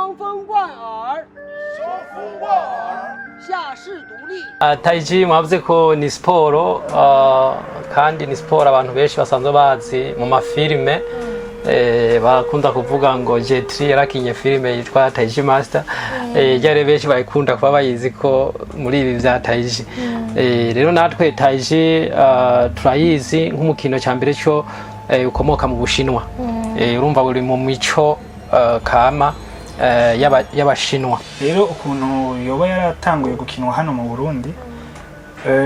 双风贯耳，双风贯耳，下士独立。 Tai Chi mwavuze ko ni siporo, kandi ni siporo abantu benshi basanzwe bazi mu mafilime. Bakunda kuvuga ngo Jet Li yarakinye filime yitwa Tai Chi Master. Ryari benshi bayikunda kuba bayizi ko muri ibi vya Tai Chi. Rero natwe Tai Chi turayizi nk'umukino cya mbere cyo ukomoka mu Bushinwa. Urumva buri mu mico kama y'Abashinwa. Rero ukuntu yoba yaratanguye gukinwa hano mu Burundi,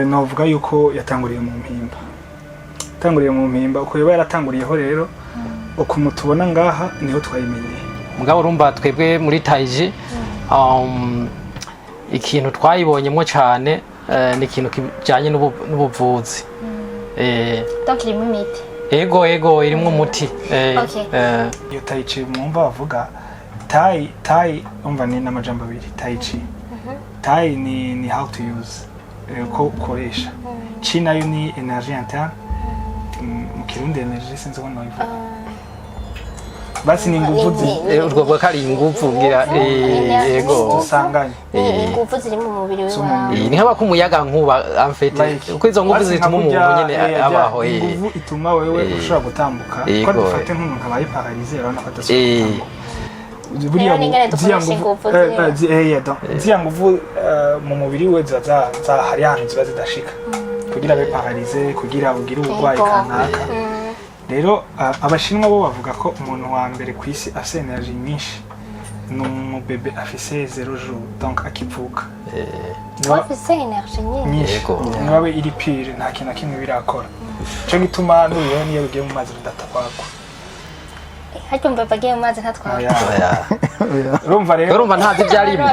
novuga yuko yatanguriye mu Mpimba. Yatanguriye mu Mpimba, uko yoba yaratanguriyeho rero, ukuntu tubona ngaha niho twayimenyeye. Mugabo urumva twebwe muri Tai Chi, ikintu twayibonyemo cyane ni ikintu kijyanye n'ubuvuzi. Donc irimo imiti? Ego, irimo umuti. Iyo tai chi mwumva bavuga tai, tai umva ni n'amajambo abiri. Tai chi, tai ni how to use, uko ukoresha. Chi nayo ni énergie interne. Mu Kirundi énergie sinzi uko noyivuga, basi ni inguvu Urwo bwo ko ari inguvu ngira, yego. Dusanganye. Ni ingufu ziri mu mubiri wawe. Ni nk'aba kumuyaga nkuba en fait, Like, kuko izo nguvu basi zituma nka umuntu kurya, nyene abaho. Inguvu ituma wewe ushobora gutambuka. Ko dufate nk'umuntu abaye paralysé, urabona ko adashobora gutambuka. Buriya Rero ni ingene ziriya dukoresha nguvu inguvu ziriho. Yeah, donc, ziriya nguvu mu mubiri we ziba hari ahantu ziba zidashika kugira abe paralysé, kugira ugire uburwayi kanaka. Rero Abashinwa bo bavuga ko umuntu wa mbere ku isi afise énergie nyinshi ni umubebe afise 0 jour, donc akivuka. Wafise énergie nyinshi. Nyinshi. Niba we iri pure, nta kintu na kimwe birakora. Ico gituma n'uruyoya niyo rugiye mu mazi rudatwagwa. Harya umubebe agiye mu mazi ntatwara? Oya. Oya. Urumva rero Urumva ntazi ibyo arimwe.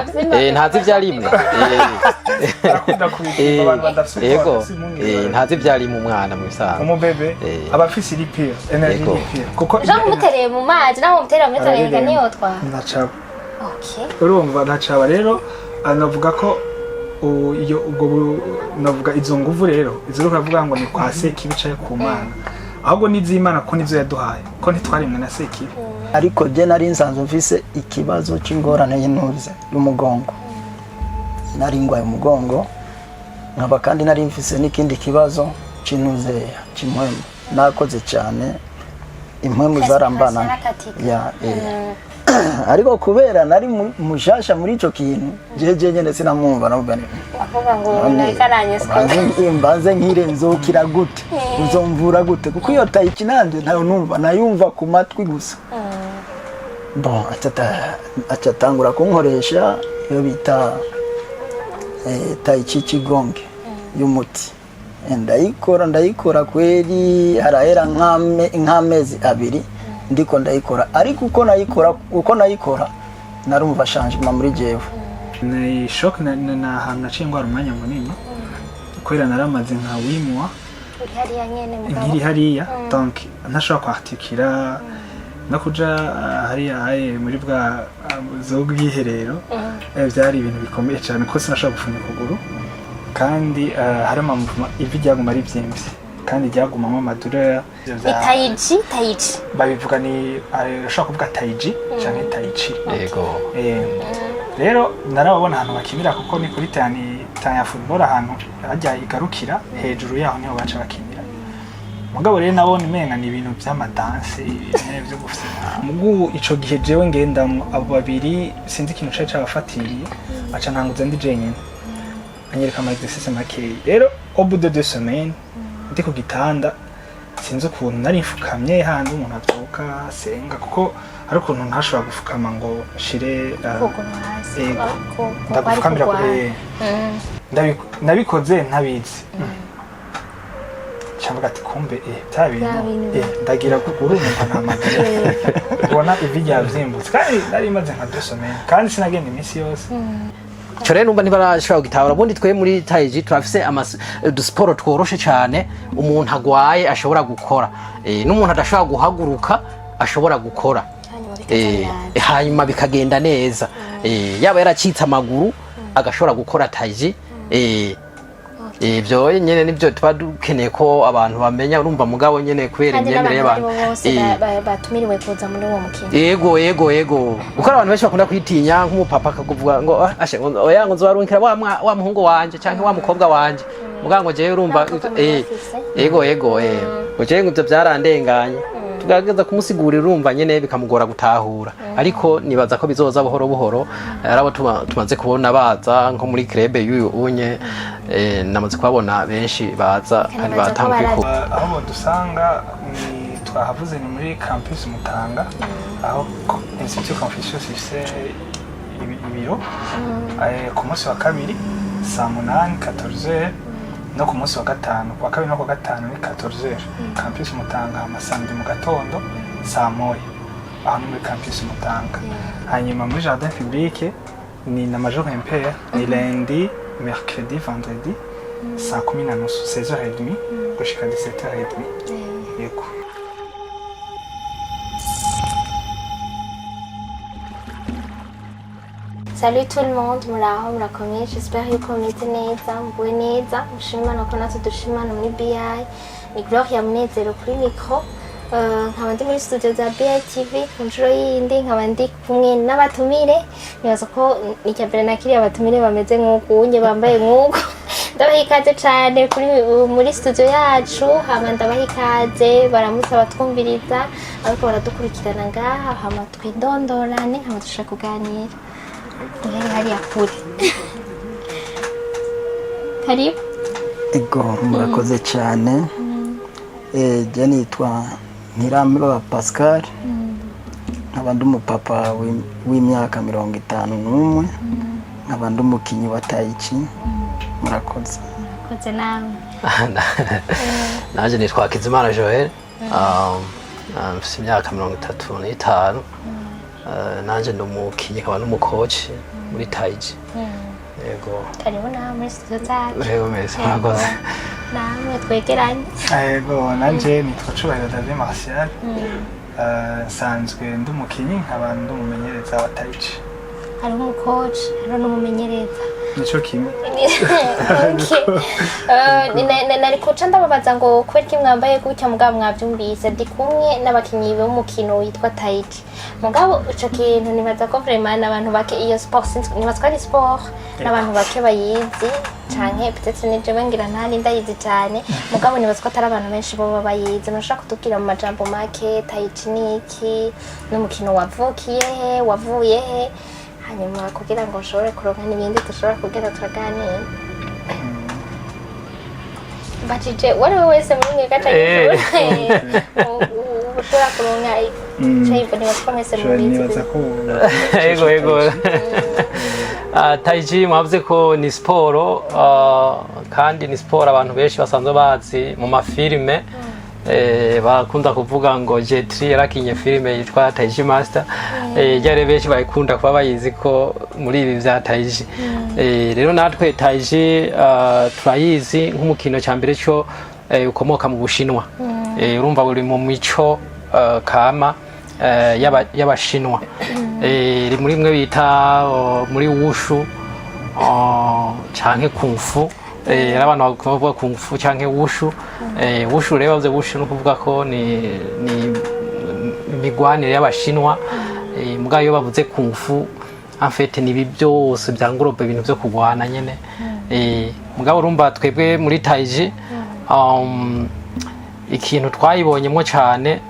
Ntazi ibyo arimwe. Arakunda kubipima abantu badafise ubwoba, badafise impungenge. Ntazi ibyo arimwe umwana mu bisanzwe. Umubebe aba afise iri pure énergie, iri pure kuko Jean umutereye mu mazi, naho umutereye muri Tanganyika Arareremba. ntiyotwara? Ntacaba. Okay. Urumva ntacaba. Rero navuga ko iyo ubwo navuga izo nguvu rero, izo rero uravuga ngo ni kwa Sekibi canke ku Mana, ahubwo n'iz'Imana, ko nizo yaduhaye, ko ntitwarimwe na Sekibi. Ariko je nari nsanzwe mfise ikibazo c'ingorane y'intuze y'umugongo. Nari ngwaye umugongo, nkaba kandi nari mfise n'ikindi kibazo c'intuzeya c'impwemu. Nakoze cyane, impwemu zarambana. Yarakatika. Ya. Ariko kubera nari mushasha muri ico kintu, jeje nyene sinamwumva, navuga nti Avuga ngo nariko aranyeswa. Mbanze nkire, nzokira gute, uzomvura gute? Kuko iyo tai chi nanje ntayo numva, nayumva ku matwi gusa. Bon, aca atangura kunkoresha iyo bita tai chi qigong y'umuti. Ndayikora, ndayikora kweri, harahera nk'amezi 2 ndiko ndayikora, ariko uko nayikora narumva changement muri jewe. Ni choc na ahantu naciye ngwara umwanya munini, kubera naramaze nka 8 mois Uri hariya nyene mugabo? Nkiri hariya, donc ntashobora kwartikira no kuja hariya haye muri bwa z'ubwiherero. Byari ibintu bikomeye cyane kuko sinashobora gufunga ukuguru, kandi hari amamuvuma, ivi ryaguma ari vyimvye kandi ryagumamo ama douleurs. Ni tai chi, tai chi? Babivuga ni ushobora kuvuga taiji canke tai chi. Rero narababona ahantu bakinira, kuko ni kuri terrain ya football, ahantu hajya igarukira hejuru yaho niho baca bakinira. Mugabo rero nabona umenga ni ibintu vy'ama danse, ibintu vyo gufina. Mugu ico gihe jewe ngendamwo abo babiri, sinzi ikintu cari cabafatiriye, aca ntanguza ndi jenyene, anyereka ama exercice makeyi. Rero au bout de 2 semaines ndi ku gitanda, sinzi ukuntu nari mfukamye handi umuntu avyuka asenga, kuko hari ukuntu ntashobora gufukama ngo nshire Ukuguru hasi. Ego. Kwari Ndagufukamira. kugwara. Nabikoze ntabizi, cyangwa ati kumbe bya Bya bintu bintu. Ndagira kuguru numva nta ubona ivi ryavyimbutse, kandi nari maze nka 2 semaines, kandi sinagenda iminsi yose. Ico rero numva ntibarashobora kugitahura. Ubundi twe muri tai chi turafise udusiporo tworoshe cyane umuntu agwaye ashobora gukora, n'umuntu adashobora guhaguruka ashobora gukora. Hanyuma bikaza. Hanyuma bikagenda neza. Yaba yaracitse amaguru agashobora gukora tai chi. Ivyo nyene nivyo tuba dukeneye ko abantu bamenya. Urumva, mugabo nyene kubera Kandi imyemerere n'abantu y'abantu. abo bose batumiriwe kuza muri uwo mukino. Yego, kuko abantu benshi bakunda kwitinya, nk'umupapa akakuvuga ngo: "Ah, ashe, ngo oya, ngo nzobarunkira wa muhungu wanje canke wa mukobwa wanje, mugabo ngo jewe urumva." N'abakobwa murabafise? Yego, ngo jewe ngo ivyo byarandenganye. Tugerageza kumusigurira, urumva nyene bikamugora gutahura, ariko nibaza ko bizoza buhoro buhoro. Arabo tumaze kubona baza nko muri club y'uyu unye, namaze kubabona benshi baza kandi Nibaza ko batanguye ku Aho bodusanga ni twahavuze, ni muri campus Mutanga, aho Institut Confucius ifise ibiro. Ku munsi wa kabiri saa 8, 14, no ku munsi wa gatanu, ku wa kabiri no ku wa gatanu ni 14, campus Mutanga. Amasamedi mu gatondo saa 1, aho ni muri campus Mutanga. Hanyuma muri jardin public ni na major impair, ni lundi, mercredi, vendredi saa 10:30, 16h30 gushika 17h30. Yego. Salut tout le monde, muraho, murakomeye? J'espère yuko mumeze neza, muguwe neza, mushima Imana ko natwe dushima Imana muri BI. Ni Gloria Munezero kuri micro. Nkaba ndi muri studio za BI TV ku nshuro yindi, nkaba ndi kumwe n'abatumire. Nibaza ko ni icya mbere nakiriye abatumire bameze nk'uku unye, bambaye nk'uku. Ndabaha ikaze cane kuri muri studio yacu, hama ndabaha ikaze baramutse abatwumviriza ariko baradukurikirana ngaha, hama twidondorane, hama dushaka kuganira. Duhere hariya kure. Karibu. Ego, murakoze cyane. Je nitwa Ntirambiba Pascal, nkaba ndi umupapa w'imyaka 51, nkaba ndi umukinnyi wa tai chi. Murakoze. Murakoze nawe. Nanjye nitwa Hakizimana Joel, mfite imyaka 35. Nanjye ndi umukinnyi nkaba n'umukoci muri tai chi, yego. Karibu nawe muri studio zacu. Yego, meze murakoze. Namwe twegeranye. Yego, nanje nitwa Cubahiro David Martial. Nsanzwe ndi umukinyi, nkaba ndi umumenyereza wa tai chi. Hariho umukoci, hariho n'umumenyereza. Nico kimwe. Okay. Nari kuca ndababaza ngo kubera iki mwambaye gutya, mugabo mwabyumvise. Ndi kumwe n'abakinnyi b'umukino witwa tai chi, mugabo ico kintu nibaza ko vraiment n'abantu bake iyo sport, nibaza ko ari sport n'abantu bake bayizi, canke peut-être ni jewe ngira ntari ndayizi cane, mugabo nibaza ko atari abantu benshi boba bayizi. Murashobora kutubwira mu majambo make tai chi ni iki, n'umukino wavukiye he, wavuye he, hanyuma kugira ngo nshobore kuronka n'ibindi dushobora kugenda turaganira. Mbajije uwo ari we wese muri mwe gaca ushobora kuronka ico yibwo. Nibaza ko mwese Joel, mubizi. Nibaza ko Yego. Tai chi mwavuze ko ni siporo, kandi ni siporo abantu benshi basanzwe bazi mu mafilime. Bakunda kuvuga ngo Jet Li yarakinye filime yitwa Tai Chi Master. Ryari benshi bayikunda kuba bayizi ko muri ibi vya tai chi. Rero natwe tai chi turayizi nk'umukino cya mbere cyo ukomoka mu Bushinwa. Urumva uri mu mico kama y'Abashinwa. Iri muri mwe bita muri wushu canke kung fu. Hari abantu bavuga kung fu canke wushu. Wushu rero, bavuze wushu no kuvuga ko ni imigwanire y'Abashinwa. Mugabo iyo bavuze kung fu, en fait ni ibi byose byangoroba ibintu byo kurwana nyene. Mugabo urumva twebwe muri tai chi, ikintu twayibonyemo cyane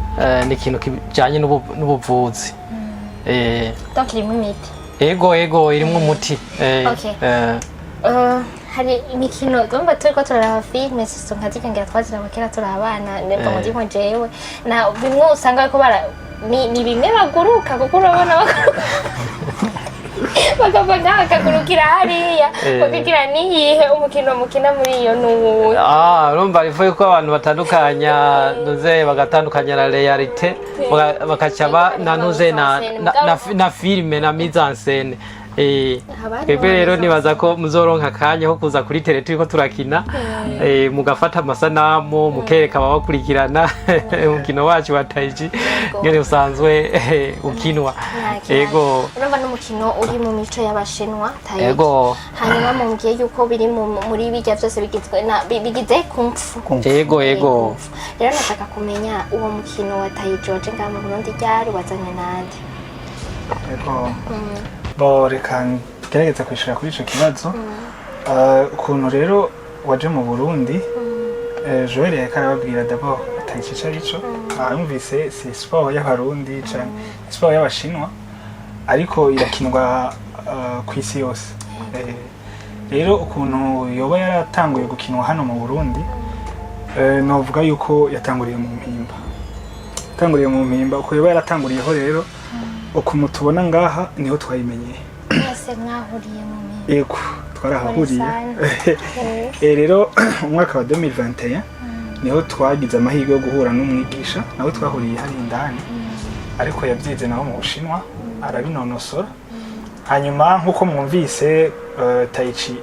ni ikintu kijyanye n'ubuvuzi. Donc irimo imiti. Ego, irimo umuti. Okay. Hari imikino ndumva turiko turaraba filime siso nka zirya ngira twaziraba kera turi abana, nemba ngo ndimo jewe na bimwe usanga bariko bara ni bimwe baguruka, kuko urabona baguruka bakava ngaha bakagurukira hariya, bakagira niyihe umukino mukina muri iyo nuwuhe? Ah, urumva ifu yuko abantu batandukanya nuze bagatandukanya na réalité, bakaca ba na nuze na filime na mise en scène. Haba hariho Twebwe rero neza. nibaza ko muzoronka akanya ko kuza kuri terrain turiko turakina, mugafata amasanamu, mukereka ababakurikirana umukino wacu wa taiji ngene usanzwe ukinwa. Nta kibazo. Ego. Urumva n'umukino uri mu mico y'Abashinwa, taiji. Hanyuma mumbwiye yuko biri muri bijya byose bigizwe na bigize kung fu. Ego ego. Kung fu. Rero nashaka kumenya uwo mukino wa taiji waje ngaha mu Burundi ryari, wazanywe nande? Ego. Bo, reka ngerageza kwishura kuri ico kibazo. Ukuntu rero waje mu Burundi, Joel yariko arababwira d'abord tai chi ico arico. Yumvise c'est sport y'Abarundi canke sport y'Abashinwa, ariko irakinwa kw'isi yose. Rero ukuntu yoba yaratanguye gukinwa hano mu Burundi, novuga yuko yatanguriye mu Mpimba. Yatanguriye mu Mpimba. Uko yoba yaratanguriyeho rero, ukuntu tubona ngaha niho twayimenyeye. Mwese mwahuriye mu mirimo? Ego, twarahahuriye. Sana. Rero umwaka wa 2021 niho twagize amahirwe yo guhura n'umwigisha nawe twahuriye hari indani, ariko yabyize naho mu Bushinwa, arabinonosora. Hanyuma nk'uko mwumvise, tai chi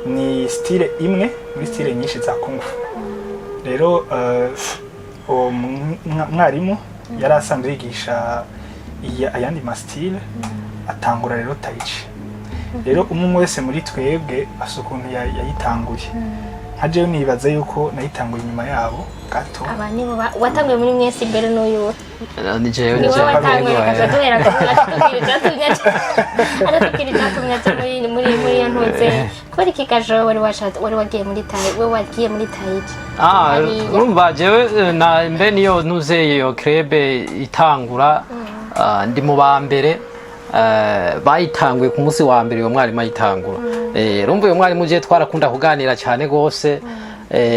ni style imwe muri style nyinshi za kung fu. Rero uwo mwarimu yari asanzwe yigisha ayandi ma style, atangura rero tai chi. Rero umwe umwe wese muri twebwe afise ukuntu yayitanguye. Nka jewe nibaza yuko nayitanguye inyuma yabo gato. Aba nibo watanguye muri mwese imbere n'uyu? Ni jewe, ni Niwe jewe. watanguye. Ego, Kaza duhera aratubwira icyatumye aratubwira icyatumye aja muri iyo ntuze. Kubera iki gajo wari washatse, wari wagiye muri tai, we wagiye muri taiji? Ah, Hariya. urumva jewe na mbe niyo ntuze iyo club itangura, ndi mu ba mbere bayitanguye ku munsi wa mbere uwo mwarimu ayitangura. Urumva uyo mwarimu je twarakunda kuganira cyane gose,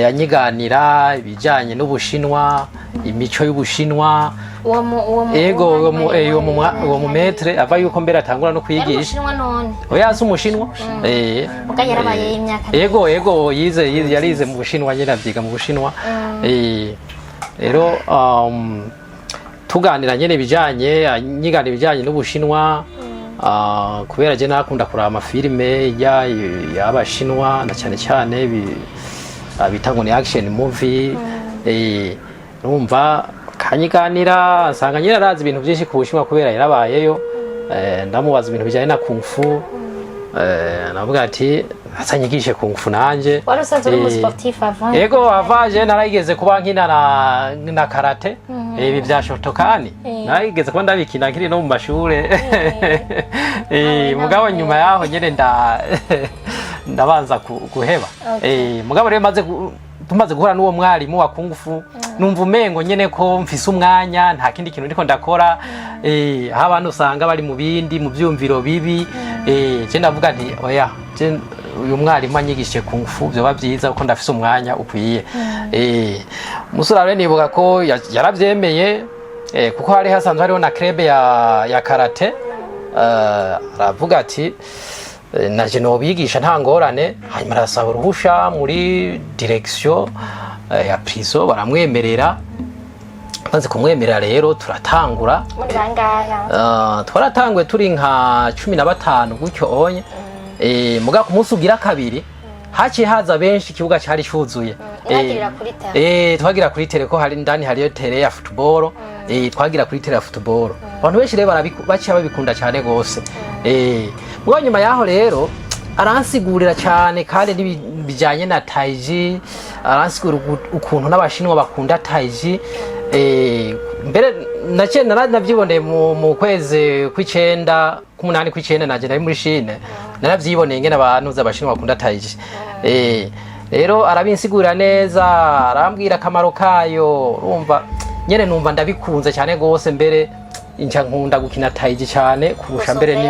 anyiganira ibijyanye n'Ubushinwa, imico y'Ubushinwa. Uwo mu Ego, uwo mu maître ava yuko mbere atangura no Yari kwigisha. Umushinwa none? Oya, si Umushinwa. Muga yarabaye imyaka? Ego, yize yarize mu Bushinwa nyine, avyiga mu Bushinwa. Rero tuganira nyene ibijanye, nyigana ibijanye n'Ubushinwa, kubera je nakunda kuraba amafilime y'Abashinwa na cyane cyane bita ngo ni action movie. Numva kanyiganira, nsanga nyine arazi ibintu byinshi ku Bushinwa kubera yarabayeyo. Ndamubaza ibintu bijanye na kung fu, navuga ati azanyigishe kung fu nanje. Wari usanzwe uri umusportif avant? Ego, avaje narayigeze kuba nkina na karate, ibi bya Shotokan. Narayigeze kuba ndabikina nkiri no mu mashure. Mugabo nyuma yaho nyene ndabanza guheba. Mugabo rero maze tumaze guhura n'uwo mwarimu wa kung fu, numva umengo nyene ko mfise umwanya, nta kindi kintu ndiko ndakora. Aho abantu usanga bari mu bindi, mu vyumviro bibi, je ndavuga nti oya, je uyu mwarimu anyigishije kung fu vyoba vyiza kuko ndafise umwanya ukwiye. Umusore rero nibuka ko yaravyemeye, kuko hari hasanzwe hariho na club ya karate. Aravuga ati naje nobigisha, nta ngorane. Hanyuma arasaba uruhusha muri direction ya prison, baramwemerera. Maze kumwemerera rero turatangura. Muri bangahe? Twaratanguye turi nka 15 gutyo onye. Muga ku munsi ugira kabiri haciye haza benshi, ikibuga cyari cyuzuye. Mwagirira kuri terrain? Twagira kuri terrain, ko hari indani hariyo terrain ya football. Twagira kuri terrain ya football. Abantu benshi rero baciye babikunda cyane gose. Muga nyuma yaho rero aransigurira cyane kandi bijyanye na taiji, aransigura ukuntu n'Abashinwa bakunda taiji. Mbere naciye narabyiboneye mu kwezi kw'icenda, k'umunani, kw'icenda, naje nari muri Chine, naravyiboneye ingene abantu z'Abashinwa bakunda taiji. Rero arabinsigurira neza, arambwira akamaro kayo. Urumva nyene numva ndabikunze cyane gose, mbere nca nkunda gukina taiji cyane kurusha mbere ni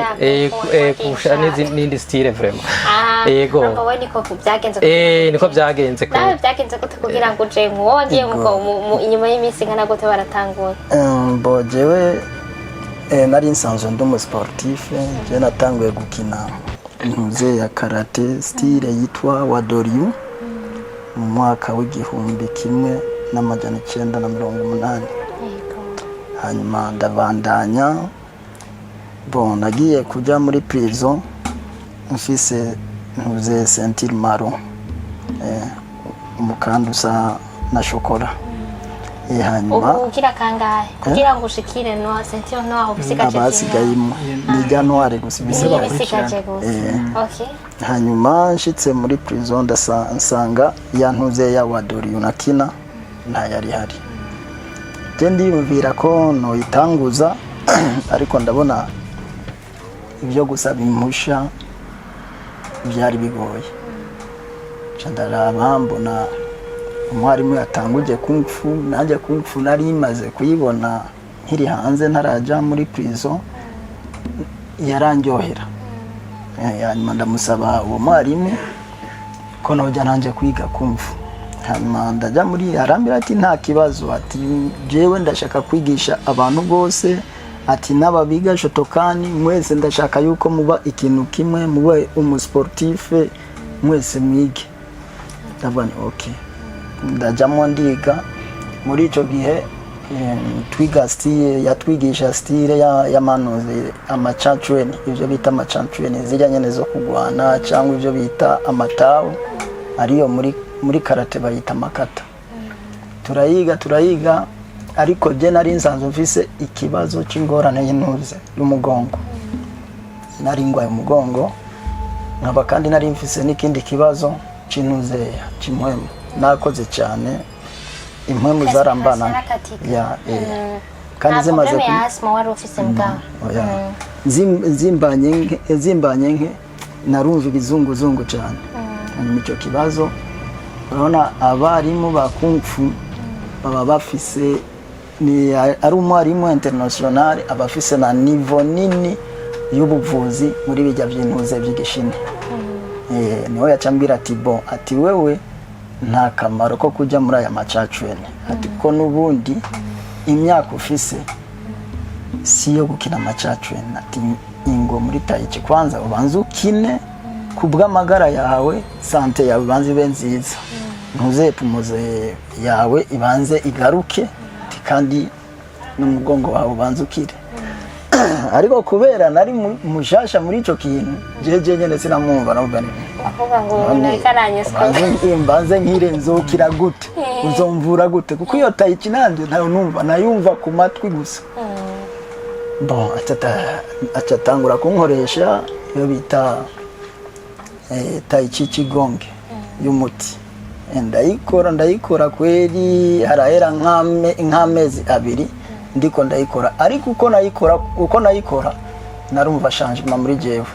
Gusumba kurusha n'indi style vraiment. Ah, Ego. urumva we niko byagenze? Niko byagenze. Nawe byagenze gute kugira ngo uje mu wowe wagiye inyuma y'iminsi ingana gute baratanguye? Bo jewe nari nsanzwe ndi umusportif. Je natanguye gukina ntuze ya karate, style yitwa Wadoryu, mu mwaka w'1980. Hanyuma ndabandanya. Bon, nagiye kuja muri prison mfise ntuze ceinture marron, umukanda usa na shokora. Hanyuma Ubu ugira kangahe kugira ngo ushikire noir, ceinture noire? Ubusigaje? Abasigaye imwe nijya noire gusa. Niyo Ibisigaye. bisigaje gusa, okay. Hanyuma nshitse muri prison, nsanga ya ntuze ya Wadori unakina ntayari ihari. Je ndiyumvira ko noyitanguza, ariko ndabona ibyo gusaba impusha byari bigoye. Nca ndaraba, mbona umwarimu yatanguje kung fu, nanjye kung fu nari maze kuyibona nkiri hanze ntaraja muri prison, yarandyohera. Hanyuma ndamusaba uwo mwarimu ko nojya nanjye kwiga kung fu. Hanyuma ndajya muri, arambwira ati nta kibazo, ati jewe ndashaka kwigisha abantu bose, ati n'ababiga Shotokan mwese ndashaka yuko muba ikintu kimwe, mube umusportif mwese mwige. Ndavuga ni okay, ndajyamo ndiga. Muri icyo gihe twiga style, yatwigisha style ya y'amanuzi, amachancweni, ibyo bita amachancweni, zirya nyene zo kugwana, cyangwa ibyo bita amatawu, ariyo muri karate bayita amakata. Turayiga, turayiga, ariko je nari nsanzwe mfise ikibazo c'ingorane y'intuze y'umugongo. Nari ngwaye umugongo, nkaba kandi nari mfise n'ikindi kibazo c'intuzeya c'impwemu. Nakoze cyane, impwemu zarambana. Zarakatika. Ya, kandi Nta zimaze problème ya asthme wari ufise mugabo? Oya. Zimbanye nke, zimbanye nke, narumva ibizunguzungu cyane. Hanyuma icyo kibazo, urabona abarimu ba kung fu baba bafise, ni ari umwarimu international, aba afise na niveau nini y'ubuvuzi muri bijya by'intuze by'igishinwa. Niho yacambwira ati bon, ati wewe nta kamaro ko kujya muri aya macacweni, ati ko n'ubundi imyaka ufise si iyo gukina amacacweni, ati ingo muri tai chi kwanza ubanze ukine ku bw'amagara yawe, santé yawe ibanze ibe nziza, ntuzepumuze yawe ibanze igaruke, ati kandi n'umugongo wawe ubanze ukire. Ariko kubera nari mushasha muri ico kintu, jeje nyene sinamwumva, navuga nti Ukuvuga ngo none nariko aranyiswa. Mbanze nkire, nzokira gute, uzomvura gute? Kuko iyo tai chi nanje ntayo numva, nayumva ku matwi gusa. Bon, aca atangura kunkoresha iyo bita tai chi qigong y'umuti. Ndayikora, ndayikora kweri, harahera nk'amezi 2 ndiko ndayikora, ariko uko nayikora narumva changement muri jewe,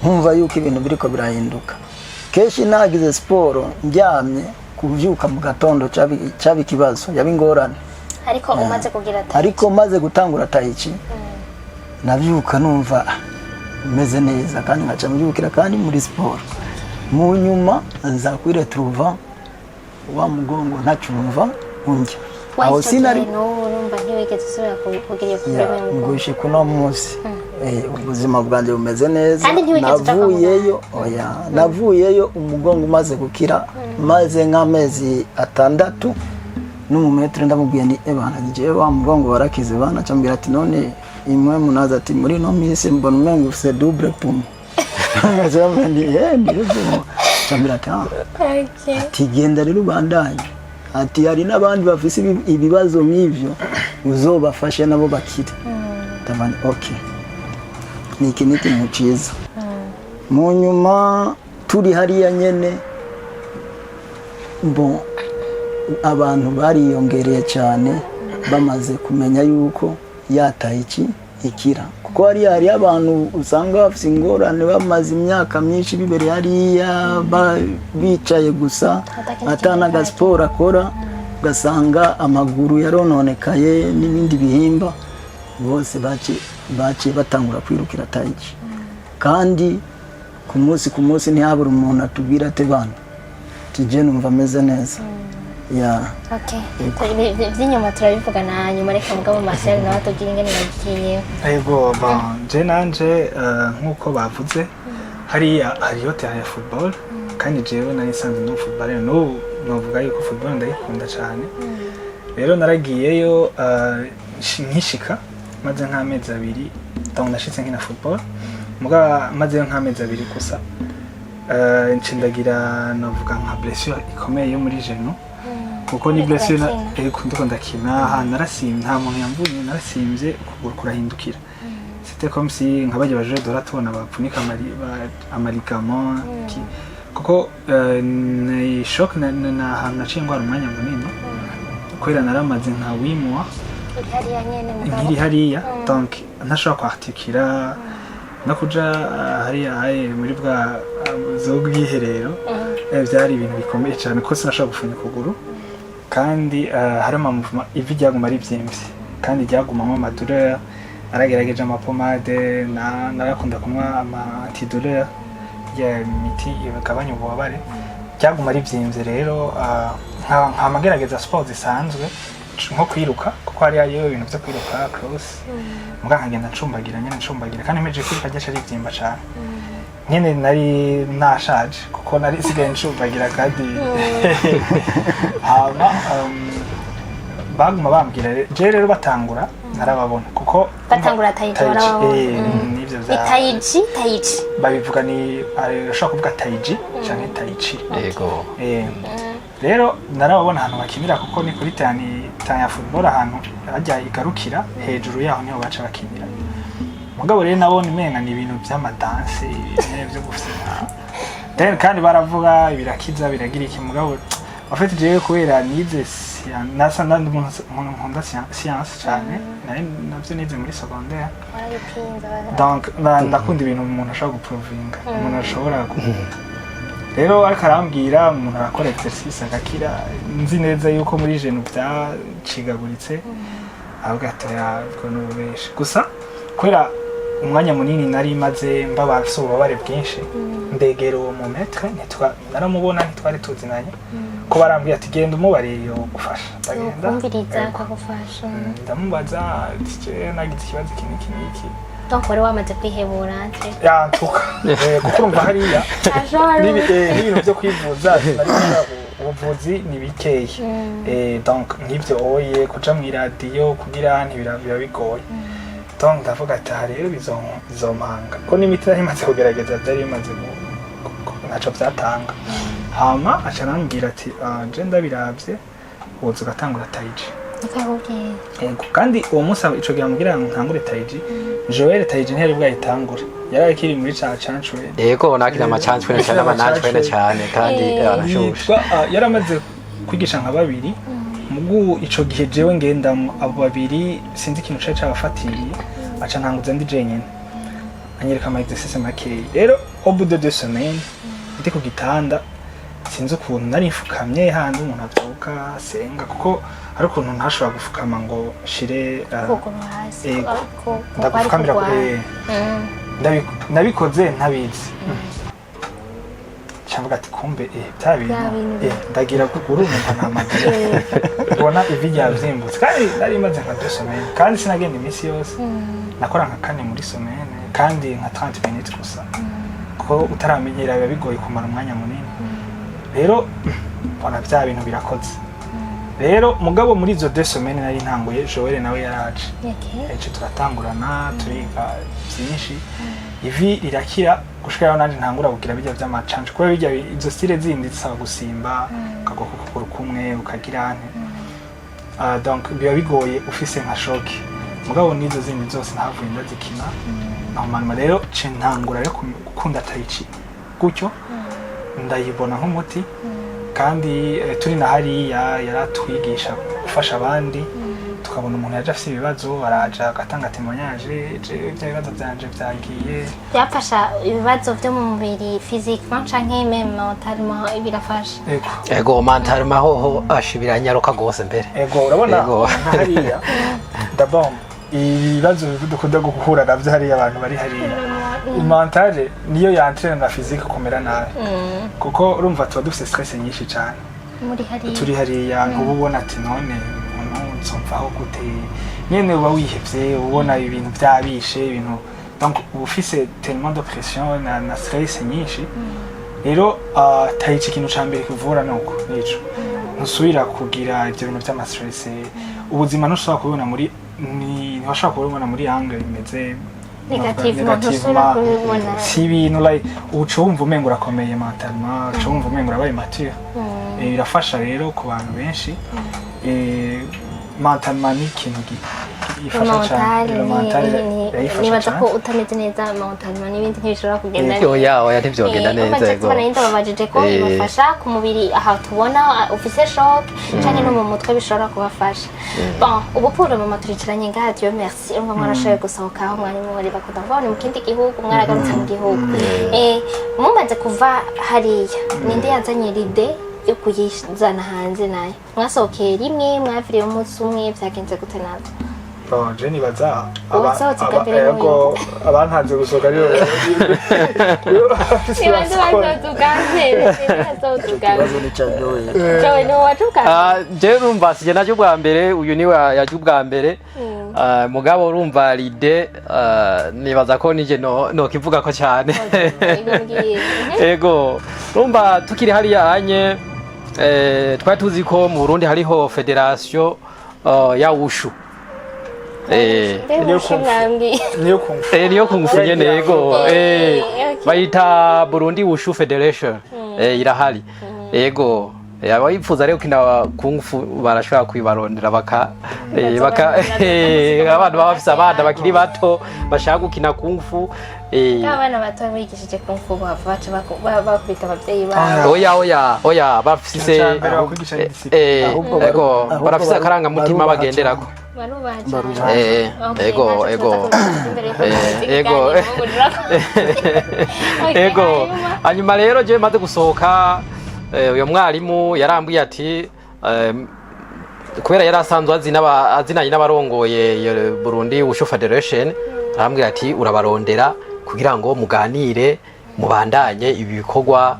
nkumva yuko ibintu biriko birahinduka. Kenshi nagize siporo ndyamye, kuvyuka mu gatondo caba ikibazo, yaba ingorane. Ariko umaze kugira ati Ariko maze gutangura tai chi, nabyuka numva meze neza, kandi nkaca mbyukira kandi muri siporo. Mu nyuma nza kwiretrouva wa mugongo ntacumva undya aho. Aho sinari n'ubu urumva ntiwigeze usubira kugira iyo Ya, problème y'umugongo? Gushika uno munsi ubuzima bwanjye bumeze neza. Kandi ntiwigeze uja kwa Navuyeyo, oya, navuyeyo umugongo umaze gukira, maze nk'amezi 6. N'umumaître ndamubwiye ni ebana jewe wa mugongo warakize bana. Cambwira ati none imwe munaza, ati muri ino minsi mbona umengo ufise double poumon. Ngacambwira nti ni poumon. Cambwira ati ah, ati genda rero ubandanye, ati hari n'abandi bafise ibibazo nk'ivyo, uzobafashe nabo bakire. Ndavuga nti okay, ni iki, ni ikintu ciza. Mu nyuma turi hariya nyene, bon, abantu bariyongereye cyane bamaze kumenya yuko ya tai chi ikira, kuko hariya hariyo abantu usanga bafite ingorane, bamaze imyaka myinshi bibereye hariya, bicaye gusa, Atakindi ata kintu. N'agasiporo akora, ugasanga amaguru yarononekaye n'ibindi bihimba. Bose baciye batangura kwirukira tai chi, kandi ku munsi ku munsi ntihabura umuntu atubwira ati bana tije numva ameze neza ya. Okay. Iby'inyuma turabivugana hanyuma, reka mugabo Marcel nawe atubwire ingene yagiyeyo. Ego, bon, je nanje nk'uko bavuze, hariya hariyo terrain ya football, kandi jewe nari nsanzwe ndi footballeur, n'ubu novuga yuko football ndayikunda cyane. Rero naragiyeyo, nkishika maze nk'amezi 2. Donc nashitse nkina football, muga mazeyo nk'amezi 2 gusa, nce ndagira, novuga nka blessure ikomeye yo muri genou, kuko ni Uriko blessure urakina? Ndiko ndakina, aha narasimvye, nta muntu yamvunye, narasimvye ukuguru kurahindukira. C'était comme si nka barya baje dora tubona bapfunika ama ligaments kuko ni choc na ahantu naciye ngwara umwanya munini, kubera naramaze nka 8 mois Uri hariya nyene, mugabo? Nkiri hariya, donc ntashobora kwartikira no kuja hariya haye muri bwa zo bwiherero. Byari ibintu bikomeye cyane kuko sinashobora gufunya ukuguru, kandi hari ama mouvement ivi ryaguma rivyimvye kandi ryagumamo ama douleur. Naragerageje ama pommade, narakunda kunywa ama antidouleur ya miti igabanya ububabare, ryaguma rivyimvye. Rero nkama ngerageza sport zisanzwe nko kwiruka, kuko hari hariyo ibintu vyo kwiruka, cross, muga nkagenda ncumbagira nyene, ncumbagira, kandi mpejeje kwiruka ryaca rivyimba cane. Nyene nari nashaje kuko nari sigaye ncumbagira. Kandi hama baguma bambwira je rero batangura narababona kuko Batangura tai chi, Tai chi, warababona. Nivyo Ni vya tai chi, tai chi? Babivuga ni urashobora kuvuga taiji canke tai chi. Yego. Rero narababona ahantu bakinira, kuko ni kuri terrain ya football, ahantu hajya igarukira hejuru yaho niho baca bakinira. Mugabo rero nabona umenga ni ibintu vy'ama danse, ibintu vyo gufina. Then kandi baravuga birakiza, biragira iki, mugabo en fait jewe kubera nize nasa nandi umuntu nkunda science cyane, nari navyo nize muri secondaire. Warabipinze? Donc ndakunda ibintu umuntu ashobora guprovinga, umuntu ashobora rero ariko arambwira umuntu arakora exercice agakira, nzi neza yuko muri genou byacigaguritse, avuga ati "Oya, ubwo ni ububeshi." Gusa kubera umwanya munini nari maze mbabafise ububabare bwinshi, ndegera uwo mu maître, naramubona, ntitwari tuzinanye, ko barambwira ati genda umubariye yogufasha, ndagenda. Kumviriza. Yego. Akagufasha. Ndamubaza ati jewe nagize ikibazo iki n'iki n'iki. Donc wari wamaze kwihebura entre Yantuka. Kuko urumva hariya n'ibintu byo kwivuza nari kubera ubuvuzi ni bikeyi. Donc nk'ibyo oye kuja mu iradiyo kugira biba bigoye. Donc ndavuga ati aha rero bizompanga ko n'imiti nari imaze kugerageza byari bimaze ntaco vyatanga. Hama aca arambwira ati: "Ah, je ndabiravye, woza ugatangura tai chi." Niko yakubwiye? Yego, kandi uwo munsi ico gihe ambwira ngo ntangure tai chi, Joel tai chi ntiyari bwayitangure, yari akiri muri ca cancwe. Yego, nakira amacancwene cyane, amanancwene cyane, kandi arashushe. Yitwa yaramaze kwigisha nka babiri, mugu ico gihe jewe ngendamwo abo babiri, sinzi ikintu cari cabafatiriye, aca ntanguza ndi jenyene, anyereka ama exercice makeyi. Rero au bout de 2 semaines ndi ku gitanda, sinzi ukuntu nari mfukamye handi umuntu avyuka asenga, kuko hari ukuntu ntashobora gufukama ngo nshire Kuguru hasi? Yego. Ndagupfukamira. Ndagufukamira nabikoze ntabizi, cyangwa ati kumbe bya Bya bintu bintu. Ndagira kuguru numva namagira, mbona ivi ryavyimbutse, kandi nari maze nka 2 semaines, kandi sinagenda iminsi yose, nakora nka kane muri semaine, kandi nka 30 minutes gusa, kuko utaramenyera biba bigoye kumara umwanya munini. Rero mbona bya bintu birakoze. Rero mugabo muri izo 2 semaines nari ntanguye, Joel nawe yaraje. Ece turatangurana, turiga byinshi, ivi rirakira gushika aho nanje ntangura kugira bijya by'amacanje, kubera bijya izo style zindi zisaba gusimba ukagwa ku kuguru kumwe ukagira nte. Donc biba bigoye ufise nka choc. Mugabo n'izo zindi zose nahavuye ndazikina normalement. Rero ce ntangura rero gukunda tai chi gutyo, ndayibona nk'umuti. Kandi turi na hariya yaratwigisha gufasha abandi, tukabona umuntu yaje afise ibibazo, araja agatanga témoignage: "Je bya bibazo byanje byagiye." Byafasha ibibazo byo mu mubiri physiquement canke même mentalement birafasha? Ego. Ego, mentalement hoho asha biranyaruka rwose mbere. Ego, urabona Ego. nka hariya d'abord ibibazo dukunda guhura navyo hariya, abantu bari hariya, mentale niyo yantrena na physique kumera nabi, kuko urumva tuba dufise stress nyinshi cane. Muri hariya. Turi hariya, nkuba ubona ati none umuntu nzomvaho gute? Nyene uba wihevye, ubona ibintu vyabishe ibintu, donc uba ufise tellement de pression na stress nyinshi. Rero tai chi ikintu ca mbere kivura nuko nico ntusubira kugira ivyo bintu vy'ama stress. Ubuzima ntushobora kubibona muri ntiwashobora kubibona muri angle imeze. Négativement, ntusubira kubibona. Si ibintu like uca wumva umenga urakomeye mentalement, uca wumva umenga urabaye mature. Birafasha rero ku bantu benshi. Mentalement ni ikintu gifasha cyane. Mental Le mental irayifasha nibaza ko cyane. utameze neza mentalement n'ibindi ntibishobora kugenda neza. Oya, ntivyogenda neza, ego. Nari ndababajije ko bibafasha ku mubiri, aha tubona ufise choc, canke no mu mutwe bishobora kubafasha. Bon, ubu pour le moment turicaranye ngaha, Dieu merci, urumva mwarashoboye gusohoka aho mwari muri, bakunda kuvuga ni mu kindi gihugu, mwaragarutse mu gihugu. Mumaze kuva hariya, ninde yazanye l'idée yo kuyizana hanze? Nayo mwasohokeye rimwe, mwaviriye umunsi umwe, vyagenze gute navyo? Bon, je nibaza Uwasohotse bwa mbere ni ego, abantanze gusohoka aribo. Ni bande basohotse ubwa mbere? Ninde yasohotse ubwa mbere? Ikibazo ni cya Joel. Joey, ni wowe waje ubwa mbere? Ah, je urumva sije naje ubwa mbere, uyu niwe yaje ubwa mbere. Ah, mugabo urumva l'idée, nibaza ko nije no nokivuga ko cyane. Ego, mbwira. Ego, urumva tukiri hariya anye, twari tuzi ko mu Burundi hariho fédération ya wushu. Mbe Niyo wushu kung fu. mwambwiye? Niyo kung fu. Niyo kung fu nyene, ego. Bayita Burundi Wushu Federation. Irahari, ego. Abayifuza rero gukina kung fu barashobora kwibarondera baka abantu baba bafise abana bakiri bato bashaka gukina kung fu. Abana bato bigishije kung fu bahava baca bakubita abavyeyi babo. Oya, bafise Icya mbere bakwigisha ni discipline. Ahubwo ego, ahubwo barafise akarangamutima barubaha bagenderako. Barubaha cyane. Barubaha. Okay, Ego, ntacyo ego. tuza kubivuga imbere yuko dukomeza Ego. ikiganiro, mugurira. Okay, Ego. hanyuma? Hanyuma rero je maze gusohoka, uyo mwarimu yarambwiye ati kubera yari asanzwe azi azinanye n'abarongoye iyo Burundi Wushu Federation, arambwira ati urabarondera kugira ngo muganire, mubandanye ibi bikorwa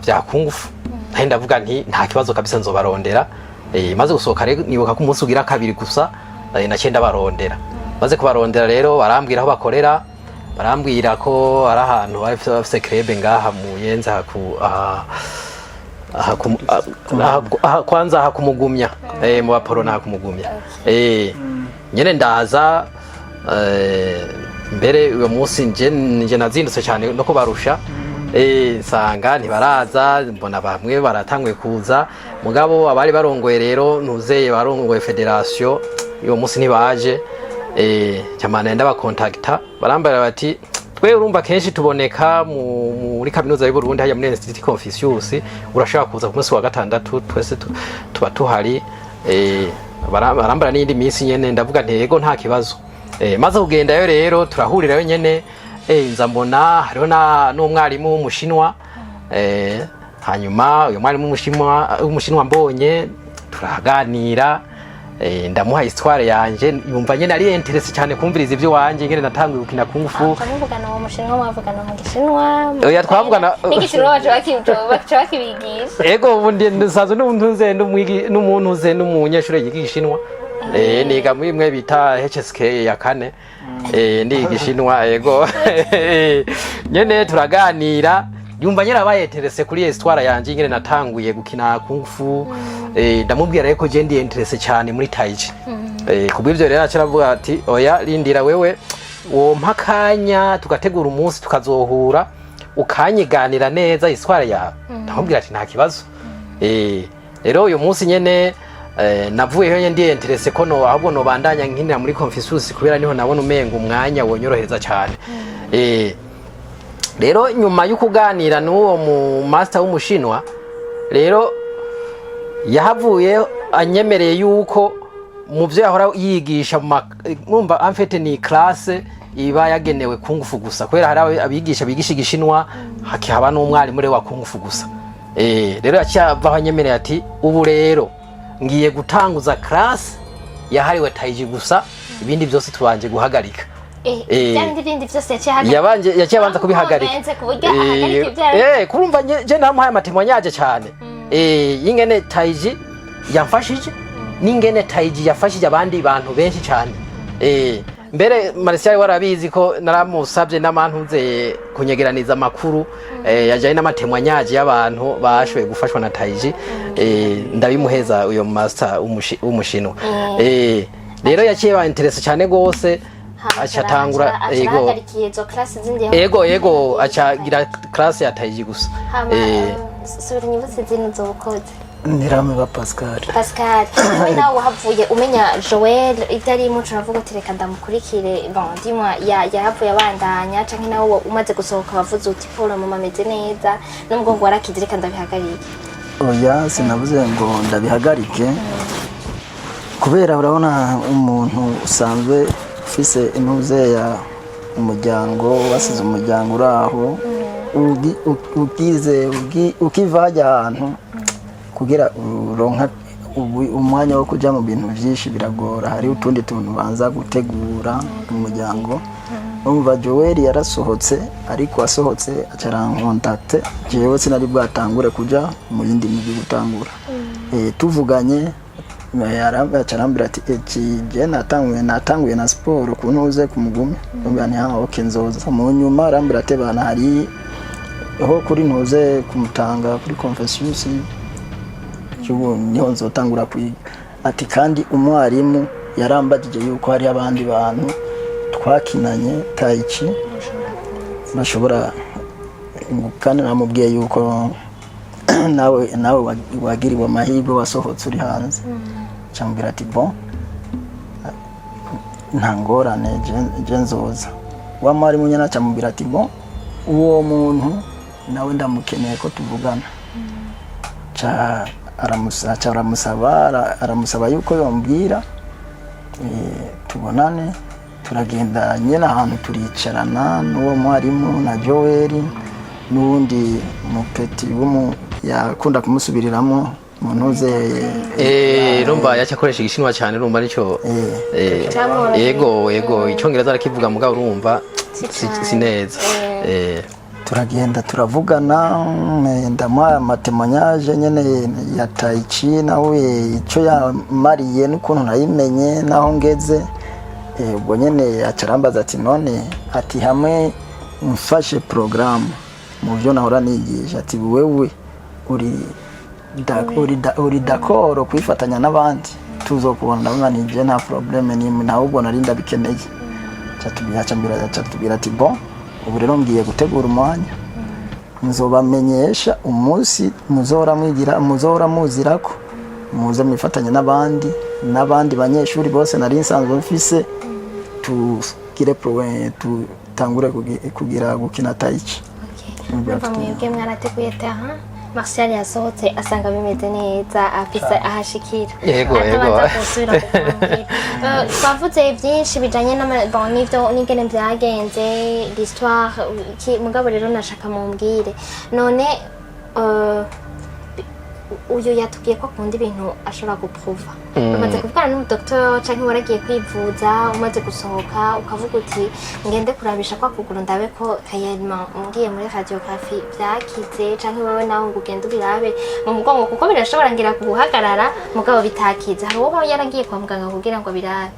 vya kung fu. Naho ndavuga nti nta kibazo kabisa, nzobarondera. Maze gusohoka rero, nibuka ko umunsi ugira kabiri gusa, naciye ndabarondera. Maze kubarondera rero, barambwira aho bakorera, barambwira ko ari ahantu bafise club ngaha mu Yenza, aha kwanza aha kumugumya, mu baporo aha kumugumya. Nyene ndaza, mbere uyo munsi nje nazindutse cyane no kubarusha. Nsanga ntibaraza, mbona bamwe baratanguye kuza, mugabo abari barongoye rero ntuzeye barongoye fédération uyo munsi ntibaje. Cyamana ndabakontakta, barambara bati twe urumva kenshi tuboneka muri kaminuza y'u Burundi hajya muri Institut Confucius, urashaka kuza ku munsi wa gatandatu, twese tuba tuhari. Barambara n'iyindi minsi nyene, ndavuga nti yego, nta kibazo. Maze kugendayo rero turahurirayo nyene, nza mbona hariho n'umwarimu w'umushinwa. Hanyuma uyo mwarimu w'umushinwa mbonye turaganira, ndamuha histoire yanje, yumva nyene ari intéressé cyane kumviriza ivyo wanje ngene natanguye gukina kung fu. Muvugana uwo mushinwa, mwavugana mu gishinwa? Oya, twavugana- N'igishinwa baca bakibigisha? Ego, ubu nsanzwe n'umuntu n'umuntu uze n'umunyeshuri yiga igishinwa. Niga muri imwe bita HSK ya kane. Ndiga igishinwa, ego. Nyene turaganira, yumva nyene abaye intéressé kuri histoire yanje ingene natanguye gukina kung fu. Ndamubwira rero ko je ndi intéressé cyane muri tai chi. Kubw'ivyo rero aca aravuga ati oya, rindira wewe, wompa akanya tugategura umunsi tukazohura ukanyiganira neza histoire yawe. Ndamubwira ati nta kibazo. Rero uyu munsi nyene, navuyeyo nyene ndi intéressé ko no ahubwo nobandanya nkinira muri Confucius, kubera niho nabona umenga umwanya wonyorohereza cyane. Rero nyuma yo kuganira n'uwo mu master w'umushinwa rero, yahavuye anyemereye yuko mu byo yahora yigisha mwumva, en fait ni classe iba yagenewe kung fu gusa, kubera hari abigisha bigisha igishinwa, hakihaba n'umwarimu rero wa kung fu gusa. Rero yaciye avaho anyemereye ati ubu rero ngiye gutanguza classe yahariwe tai chi gusa, ibindi byose tubanje guhagarika. Bya bindi bindi byose yaciye ahagarika? Yabanje, yaciye abanza kubihagarika. Bamukonvense ku buryo ahagarika ibyo Kurumva je namuhaye ama témoignages cyane y'ingene tai chi yamfashije n'ingene tai chi yafashije abandi bantu benshi cyane. Mbere Martial warabizi ko naramusabye n'amantuze kunyegeraniza amakuru yajanye n'ama témoignages y'abantu bashoboye gufashwa na tai chi. Ndabimuheza uyo master w'umushinwa. Rero yaciye ba intéressé cyane gose. Aca atangura, ego. Arahagarikiye izo classe zindi? Ego, aca agira classe ya tai chi gusa. Hama subira inyibutse izina uzobukoze. Ntirameba Pascal. Pascal, wowe nawe wahavuye umenya Joel ibyo arimo, uravuga uti reka ndamukurikire. Bon, ndimwa yahavuye abandanya, canke nawe umaze gusohoka wavuze uti Paul mama ameze neza n'umugongo warakize, reka ndabihagarike? Oya, sinavuze ngo ndabihagarike, kubera urabona umuntu usanzwe ufise intuze ya umuryango, wasize umuryango uri aho, ugize ukiva hajya ahantu kugira uronka umwanya wo kuja mu bintu byinshi biragora. Hari utundi tuntu banza gutegura umuryango. Umva, Joel yarasohotse, ariko asohotse aca arancontacte. Jewe sinari bwatangure kuja mu yindi migi gutangura. Tuvuganye, aca arambwira ati iki je natanguye na siporo ku ntuze ku mugume. Ndamubwira nti ah, okay, nzoza mu nyuma. Arambwira ati bana, hari ho kuri ntuze kumutanga kuri Confucius, ubu niho nzotangura kwiga. Ati kandi umwarimu yarambagije yuko hari abandi bantu twakinanye tai chi bashobora, kandi namubwiye yuko nawe wagiriwe amahirwe wasohotse uri hanze. Cyambwira ati bon, nta ngorane, je nzoza. Wa mwarimu nyine acamubwira ati bon, uwo muntu nawe ndamukeneye ko tuvugana. Ca aramusaba yuko yombwira, tubonane. Turagenda nyine ahantu, turicarana n'uwo mwarimu na Joel n'uwundi mupeti w'umu yakunda kumusubiriramo mu ntuze. Urumva yaca akoresha igishinwa cyane, urumva nicyo. Camworoheye. Yego, icyongereza arakivuga, mugabo urumva Si si cane. neza. Turagenda turavugana, ndamuha ama témoignages nyene ya tai chi, nawe icyo yamariye n'ukuntu nayimenye naho ngeze. Ubwo nyene aca arambaza ati none, ati hamwe mfashe porogaramu mu byo nahora nigisha, ati wewe uri d'accord kwifatanya n'abandi tuzokubona? Ndabona nti je nta problème nimwe, ahubwo nari ndabikeneye. Aca tubwira ati bon, ubu rero ngiye gutegura umwanya, nzobamenyesha umunsi muzohora mwigira, muzohora muzirako, muze mwifatanye n'abandi banyeshuri bose nari nsanzwe mfise, tugire tutangure kugira gukina tai chi. Numva mwebwe mwarateguye terrain. Martial yasohotse asanga bimeze neza, afise ahashikira. Yego. Atabanza gusubira kukwambwira. Twavuze byinshi bijanye bon, n'ivyo n'ingene vyagenze, l'histoire iki. Mugabo rero nashaka mumbwire none, uyu yatubwiye ko akunda ibintu ashobora guprouva. Umaze kuvugana n'umudokiteri canke waragiye kwivuza umaze gusohoka, ukavuga uti ngende kurabisha kwa kuguru ndabe ko réellement ngiye muri radiographie vyakize, canke wewe nawe ngo ugende ubirabe mu mugongo, kuko birashobora ngira guhagarara mugabo bitakize? Hari uwo yaragiye kwa muganga kugira ngo birabe,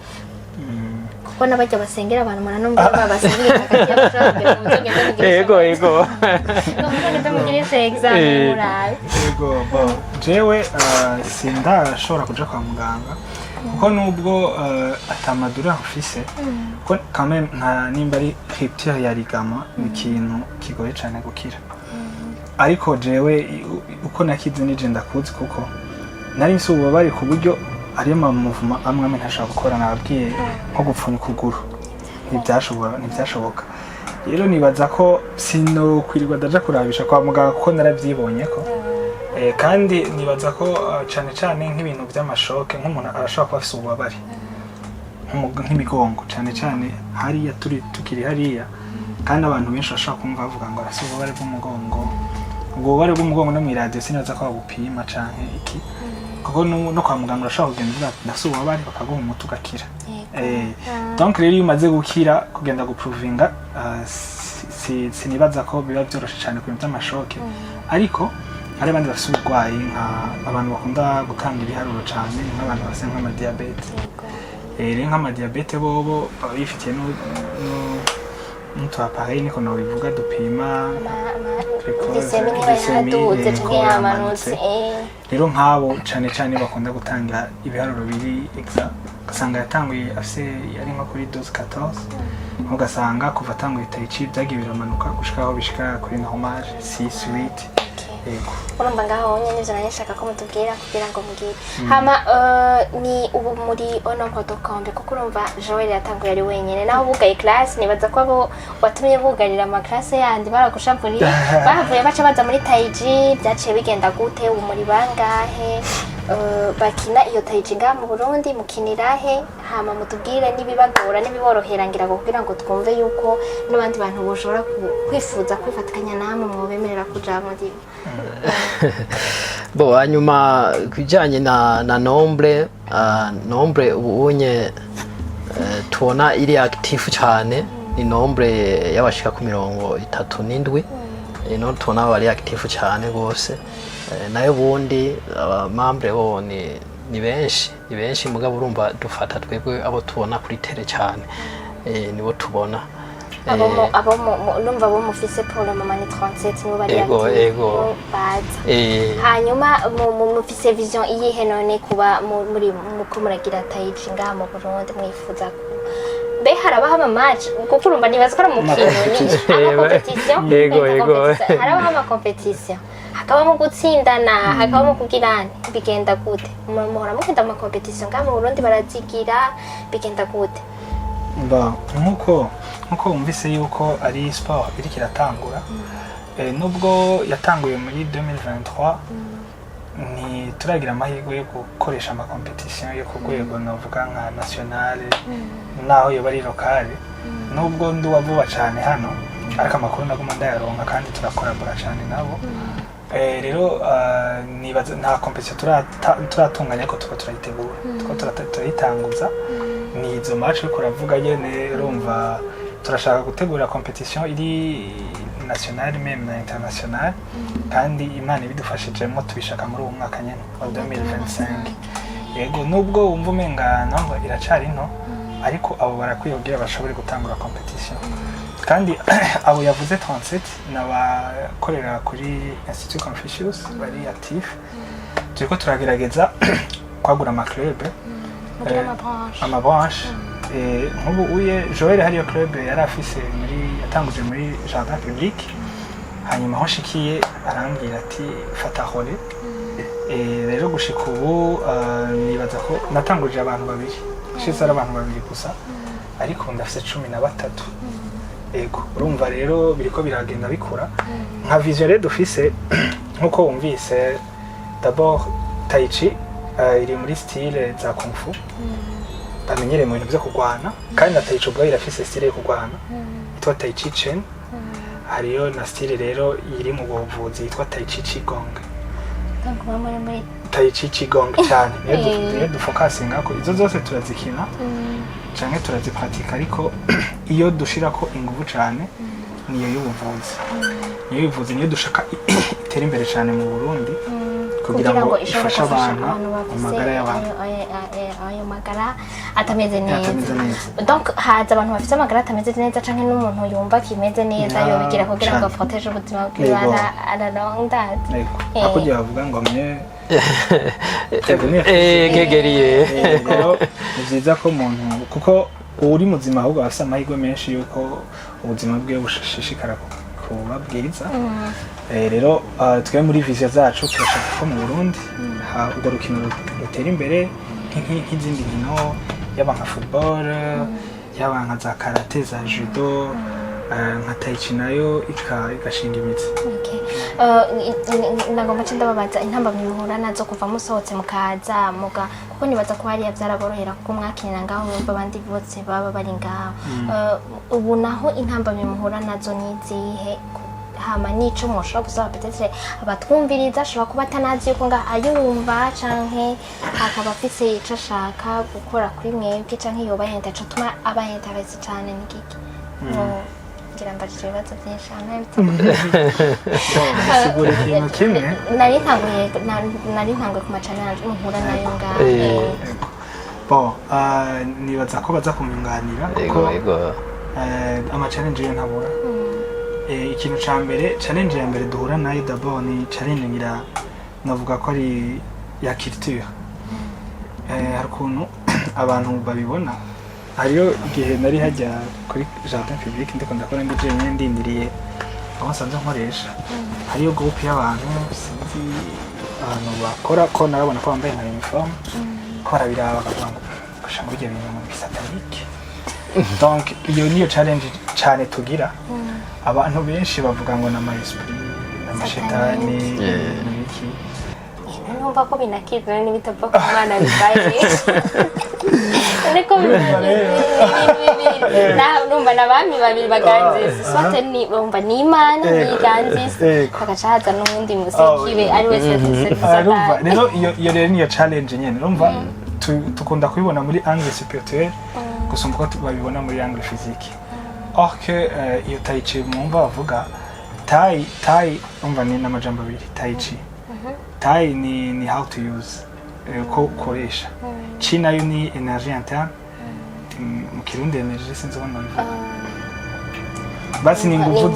kuko n'abajya basengera abantu muranumva babasengera hagati y'abashobora kugenda ngo muzogende mugire Yego. ngo muzogende mugirishe examen murabe. Yego, bo jewe sindashobora kuja kwa muganga, kuko nubwo ata ma douleurs mfise, ko quand même nka nimba ari rupture ya ligament ni ikintu kigoye cane gukira. Ariko jewe uko nakize nije ndakuzi, kuko nari mfise ububabare ku buryo ariyo ma mouvements amwe amwe ntashobora gukora. Nababwiye nko gupfunya ukuguru ntibyashoboka. Rero nibaza ko sinokwirirwa ndaja kurabisha kwa muganga, kuko naravyibonye ko kandi nibaza ko cane cane nk'ibintu vy'ama chocs, nk'umuntu arashobora kuba afise ububabare nk'imigongo cane cane hariya turi tukiri hariya, kandi abantu benshi bashobora kumva bavuga ngo arafise ububabare bw'umugongo. Ubwo bubabare bw'umugongo no mw'iradiyo sinibaza ko babupima canke iki, kuko no kwa muganga urashobora kugenda uvuga ati ndafise ububabare, bakaguha umuti ugakira. Donc rero iyo umaze gukira, kugenda guprouvinga, sinibaza ko biba vyoroshe cane ku bintu vy'ama chocs. Ariko hari abandi bafise uburwayi, nka abantu bakunda gutanga ibiharuro cane, nk'abantu bafise nk'amadiabète. Rero nk'amadiabète bobo baba bifitiye n'utu appareil, niko nobivuga, dupima glucose, glycémie niba glycémie, yaduze canke ko yamanutse. yamanutse. Rero nk'abo cane cane bakunda gutanga ibiharuro biri exact. Ugasanga yatanguye afise yari nko kuri 12 14, ugasanga kuva atanguye tai chi byagiye biramanuka gushika aho bishika kuri normal 6 8. Yego. Urumva ngaho nyine ivyo nari nshaka ko mutubwira kugira ngo mbwire. Hama ni ubu muri au nombre de combien? Kuko urumva Joel yatanguye ari wenyene, naho bugaye classe, nibaza ko abo watumye bugarira ama classe yandi baragushavuriye, bahavuye baca baza muri tai chi. Byaciye bigenda gute? Ubu muri bangahe bakina iyo tai chi ngaha mu Burundi? Mukinira he? Hama mutubwire n'ibibagora n'ibiborohera, ngira ngo kugira ngo twumve yuko n'abandi bantu boshobora kwifuza kwifatikanya namwe mwobemerera kuja muri. Bo, hanyuma kubijyanye na nombre, nombre ubu unye tubona iri active cyane ni nombre y'abashika ku 37. No tubona bari active cyane rwose. Nayo bundi aba membres bo ni benshi, ni benshi, mugabo urumva dufata twebwe abo tubona kuri terrain cyane, nibo tubona. Abo mu abo mu numva abo mufise pour le moment ni 37, nibo bari Ego, active, ego. nibo baza. Hanyuma mufise vision iyihe none kuba muri muko muragira tai chi ngaha mu Burundi? Mwifuza ku mbe harabaho ama match? Kuko urumva nibaza ko ari umukino, ni ama compétition. Ego. Harabaho ama compétition, hakabamo gutsindana, hakabamo kugirana, bigenda gute? Muhora mugenda mu ma compétition ngaha mu Burundi? Barazigira? Bigenda gute? Ba, nkuko wumvise yuko ari sport iriko iratangura, nubwo yatanguye muri 2023, ntituragira amahirwe yo gukoresha ama compétition yo ku rwego navuga nka nationale, naho yoba ari locale. Nubwo ndi uwa vuba cyane hano, ariko amakuru naguma ndayaronka kandi turakorabora cyane nabo. Rero nibaza nta compétition turatunganya, ariko tuko turayitegura, tuko turayitanguza. Ni izo match uriko uravuga nyene. Urumva turashaka gutegura compétition iri nationale, même na internationale, kandi Imana ibidufashijemo tubishaka muri uwo mwaka nyene wa 2025. Yego, nubwo wumva umenga nombre iracari nto, ariko abo barakwiye kugira bashobore gutangura compétition. Kandi abo yavuze 37 n'abakorera kuri Institut Confucius bari actif. Turiko turagerageza kwagura ama club. Mugira Eh, ama branche. Ama branche. Nk'ubu uye Joel hariyo club yari afise muri yatanguje muri jardin public, hanyuma aho nshikiye arambwira ati: "Fata role." Rero gushika ubu nibaza ko natangurije abantu babiri, nshitse ari abantu babiri gusa, ariko ndafise 13. Ego, urumva rero biriko biragenda bikura. Nka vision rero dufise, nkuko wumvise, d'abord tai chi iri muri style za kung fu bamenyereye mu bintu byo kurwana, kandi na tai chi ubwayo irafise style yo kurwana yitwa tai chi chen. Hariyo na style rero iri mu buvuzi yitwa tai chi qigong. Donc muba muri Tai chi qigong cyane niyo niyo dufokasinga ko. Izo zose turazikina canke turazipratika, ariko iyo dushirako inguvu cane niyo y'ubuvuzi. Niyo y'ubuvuzi niyo dushaka itera imbere cyane mu Burundi kugira ngo ishobore ifashe gufasha abantu abantu mu bafise magara y'abantu ayo magara atameze neza. Atameze neza. Donc haza abantu bafise amagara atameze neza canke n'umuntu yumva kimeze neza yobigira kugira ngo cane. aproteje ubuzima bwiwe. Yego. Ararondaza. Yego, hakurya bavuga ngo mye prévenir. Gegeriye. Rero ni byiza ko umuntu, kuko uri muzima ahubwo aba afise amahirwe menshi yuko ubuzima bwiwe bushishikara kuba bwiza. Rero twe muri vision zacu turashaka ko mu Burundi urwo rukino rutera imbere nk'izindi nkino, yaba nka football, yaba nka za karate, za judo, nka tai chi nayo igashinga imizi. Okay. Ndagomba nce ndababaza intambamyi muhura nazo kuva musohotse mukaza muga, kuko nibaza ko hariya byaraborohera kuko mwakinira ngaho, mwumva abandi bose baba bari ngaho. Ubu naho intambamyi muhura nazo ni izihe? Hama nico mwoshobora gusaba peut-être abatwumviriza, ashobora kuba atanazi yuko nga ayumva canke akaba afise ico ashaka gukora kuri mwebwe canke yoba yenda ico tuma aba intéressé cane ni giki? Ngira mbajije ibibazo byinshi hano. Sigura ikintu kimwe. Nari ntanguye ku ma challenge muhura nayo ngaho. Yego. Bon, nibaza ko baza kunyunganira kuko Ego. Ama challenge yo ntabura. Ikintu ca mbere, challenge ya mbere duhura nayo d'abord ni challenge ngira navuga ko ari ya culture. Hari ukuntu abantu babibona. Hariyo igihe nari hajya kuri jardin public, ndiko ndakora ndi jenyine, ndindiriye aho nsanzwe nkoresha. Hariyo groupe y'abantu, sinzi abantu bakora ko narabona ko bambaye nka uniforme, ko barabiraba bakavuga ngo gasha ngo ibyo bintu ni satanique. Donc iyo niyo challenge cyane tugira. Abantu benshi bavuga ngo ni ama esprit, amashetani, n'ibiki. Numva ko binakiza n'ibitava ku Mana bibaye, niko numva n'abami babiri baganzise, soit ni bumva ni Imana niganzise, hagaca haza n'uwundi musekibe ari we Urumva Satani. rero iyo rero niyo challenge nyene. Urumva tukunda kubibona muri angle spirituel gusumba uko babibona muri angle physique. Or que iyo tai chi mwumva bavuga, tai tai, umva ni n'amajambo abiri, tai chi, tai ni how to use, ko ukoresha, chi nayo ni énergie interne. Mu Kirundi énergie sinzi uko nabivuga, basi ni inguvu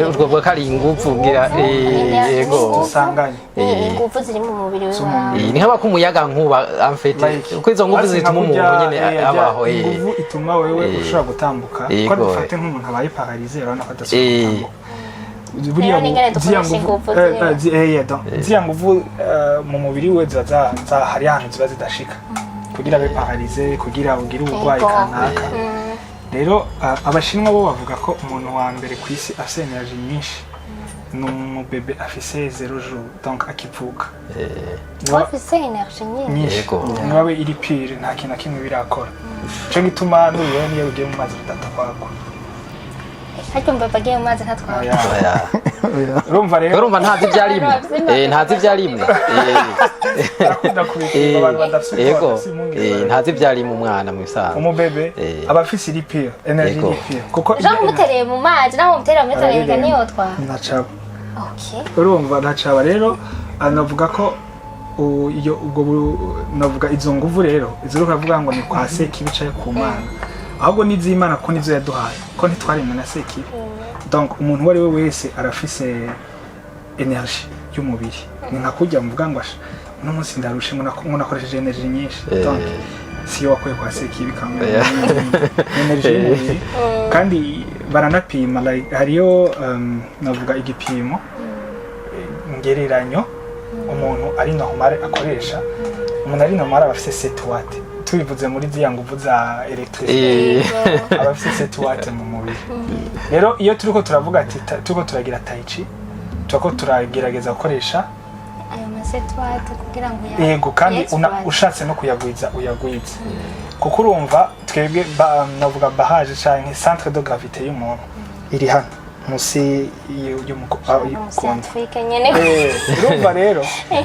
Ubwo bwo ko ari inguvu ngira, yego. dusanganye. Ni inguvu ziri mu mubiri wawe. Ni nk'aba k'umuyaga nkuba en fait, Like, kuko izo nguvu basi zituma nka umuntu kurya, nyene abaho. Inguvu ituma wewe ushobora gutambuka, ko dufate nk'umuntu abaye paralysé, urabona ko adashobora gutambuka. Buriya Rero n'ingene ziriya dukoresha nguvu inguvu ziriya. Donc, ziriya nguvu mu mubiri we ziba hari ahantu ziba zidashika kugira abe paralysé, kugira ugire uburwayi kanaka. Rero Abashinwa bo bavuga ko umuntu wa mbere ku isi afise énergie nyinshi ni umubebe afise 0 jour, donc akivuka. Wafise énergie nyinshi. Nyinshi. Niba we iri pure, nta kintu na kimwe birakora. Nico gituma n'uruyoya niyo rugiye mu mazi rudatakwagwa. Ariko umva agiye mu mazi ntatwara. Oya. Oya. Urumva rero Urumva ntazi ibyo arimwo. Ntazi ibyo arimwo. Arakunda kubipima abantu badafise ubwoba, badafise impungenge. Ntazi ibyo arimwo umwana mu bisanzwe. Umubebe aba afise iri pure énergie, iri pure kuko Jean umutereye mu mazi, naho umutereye muri Tanganyika Arareremba. ntiyotwara. Ntacaba. Okay. Urumva ntacaba. Rero navuga ko iyo ubwo navuga izo nguvu rero izo uriko uravuga ngo ni kwa Sekibi canke ku Mana, ahubwo n'iz'Imana, kuko nizo yaduhaye, ko ntitwaremwe na Sekibi. Donc umuntu uwo ari we wese arafise énergie y'umubiri. Ni nka kurya muvuga ngo asha uno munsi ndarushe, ngo nakoresheje énergie nyinshi. Donc siyo wakuye kwa Sekibi kamwe, ni énergie y'umubiri. Kandi baranapima, like, hariyo navuga igipimo ngereranyo umuntu ari normal akoresha. Umuntu ari normal aba afise 7 watt, tubivuze muri ziriya nguvu za électricité, aba afise 7 watt mu mubiri. Rero iyo turiko turavuga ati turiko turagira tai chi, turiko turagerageza gukoresha Ayo ma 7 watt kugira ngo ya Yego, kandi exploite. Ushatse no kuyagwiza uyagwiza, kuko urumva twebwe navuga barrage canke centre de gravité y'umuntu iri hano munsi y'umukondo. Umuscientifique nyene. Urumva rero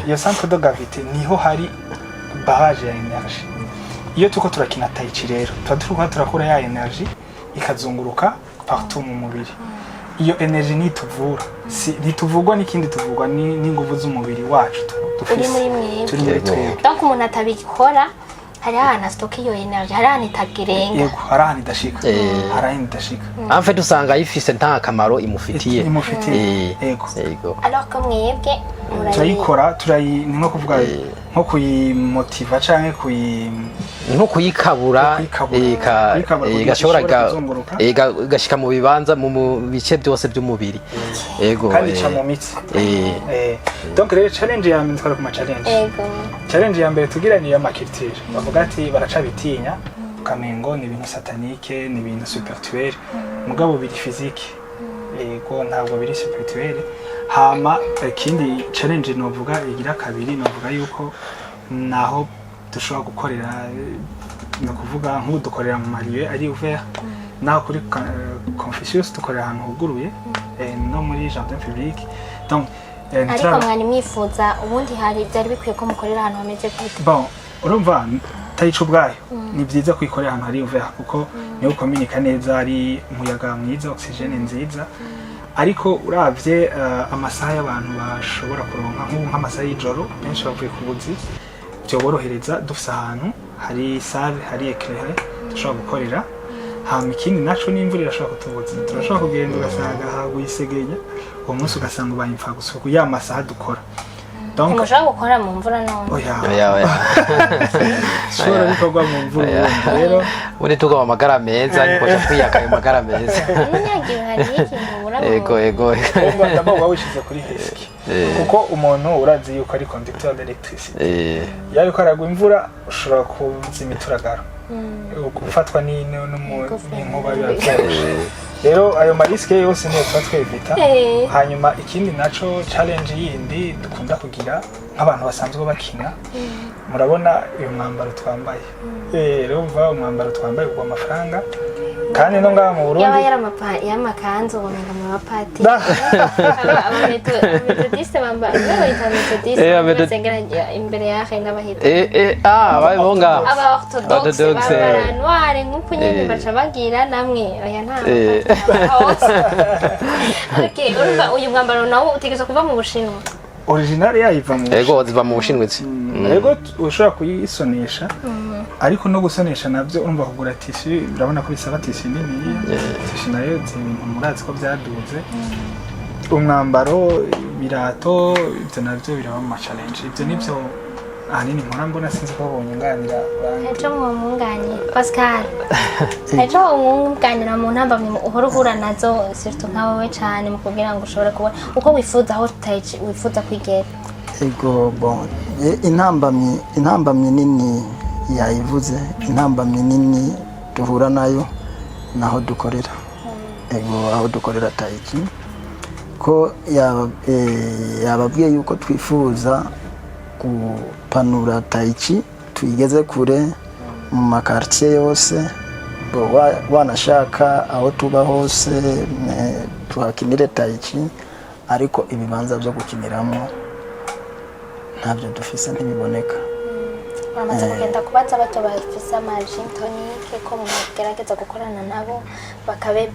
iyo centre de gravité niho hari barrage ya énergie. Iyo turiko turakina tai chi rero, tuba turiko turakura ya énergie ikazunguruka partout mu mubiri. Iyo énergie nituvura, si ntituvugwa n'ikindi, tuvugwa n'inguvu z'umubiri wacu Uri dufise. muri mwebwe. Turi muri twebwe. Donc umuntu atabikora, hariho ahantu asitoka iyo énergie, hariho ahantu itagirenga. Yego, hari ahantu idashika, hari ahantu idashika. En fait usanga ayifise nta kamaro imufitiye. Imufitiye. Yego. Yego. Alors ko mwebwe Turayikora, turayi, ni nko kuvuga nko kuyimotiva canke kuyi Nko kuyikabura. Kuyikabura. Kuyikabura kugira igashobora ishobore kuzunguruka. igashika mu bibanza, mu bice byose by'umubiri, yego. Kandi ica mu mitsi. Donc rero challenge ya mbere, twari ku ma challenge. Challenge ya mbere tugira ni iy'ama culture. Bavuga ati baracabitinya, ukamengo ni ibintu satanique, ni ibintu spirituel, mugabo biri physique. Yego, ntabwo biri spirituel. Hama ikindi challenge novuga igira kabiri, novuga yuko naho dushobora gukorera, ni ukuvuga nk'ubu dukorera mu ma lieux ari ouvert, naho kuri Confucius dukorera ahantu huguruye, no muri jardin public. Donc Ariko mwari mwifuza ubundi hari byari bikwiye ko mukorera ahantu hameze gute? Bon, urumva tai chi ubwayo ni byiza kuyikorera ahantu hari ouvert, kuko niho ukominika neza, hari umuyaga mwiza, oxygène nziza. Ariko uravye amasaha y'abantu bashobora kuronka, nk'ubu nk'amasaha y'ijoro benshi bavuye ku buzi, byoborohereza dufise ahantu hari salle, hari éclairé, dushobora gukorera. Hama ikindi naco, n'imvura irashobora kutubuza. Turashobora kugenda ugasanga haguye isegenya, uwo munsi ugasanga ubaye imfagusa ku ya masaha dukora. Donc Ntimushobora gukora mu mvura none? Oya. Oya, oya. Siporo bikorwa mu mvura ubundi rero. Ubundi tugaba amagara meza, nikoca kwiyaka ayo magara meza. Umunyagihe hariho ikintu ubura mu Ego, ego. Urumva d'abord uba wishize kuri risque, kuko umuntu urazi yuko ari conducteur d'électricité. Iyo ariko aragwa imvura, ushobora kuzima imituragaro, gufatwa n'inkuba biba byoroshe. Rero ayo ma risques yose niyo tuba twevita. Hanyuma ikindi naco, challenge yindi dukunda kugira nk'abantu basanzwe bakina, murabona uyu mwambaro twambaye. Rero umva, umwambaro twambaye ugwa amafaranga, kandi no ngaha mu Yaba Burundi yari y'amakanzu, womenga mu bapatiri, abametodiste bamba, nibo bayita abametodiste. Basengera imbere ya reine bahita Ah, bo ngaho. Aba orthodoxe. Orthodoxe. Bambara noire nk'uko nyene. Baca bagira namwe, oya, nta bapatiri. Okay, urumva uyu mwambaro nawo utegerezwa kuva mu Bushinwa? Original yayiva mu Ego, ziva mu Bushinwa izi. Ego, ushobora kuyisonesha, ariko no gusonesha nabyo, urumva kugura tissu, urabona ko bisaba tissu nini. Tissu nayo ibintu murazi ko byaduze. Umwambaro, ibirato, ibyo nabyo biraba mu ma challenge. Ibyo nibyo ahanini mpora mbona. Sinzi ko bonyunganira abandi. Ejo mwunganira Pascal, ejo mwunganira mu ntambamyi uhora uhura nazo, surtout nka wowe cane, mu kugira ngo ushobore kubona uko wifuza, aho tai chi wifuza kwigera. Ego, bon, intambamyi nini yayivuze. Intambamyi nini duhura nayo naho dukorera. Ego, aho dukorera tai chi, ko yababwiye yuko twifuza gupanura tai chi tuyigeze kure mu ma quartier yose. Bo, wanashaka aho tuba hose, tuhakinire tai chi, ariko ibibanza byo gukiniramo ntabyo dufise, ntibiboneka. Bamaze kugenda kubaza bato bafise ama gym tonic ko mugerageza gukorana nabo bakabe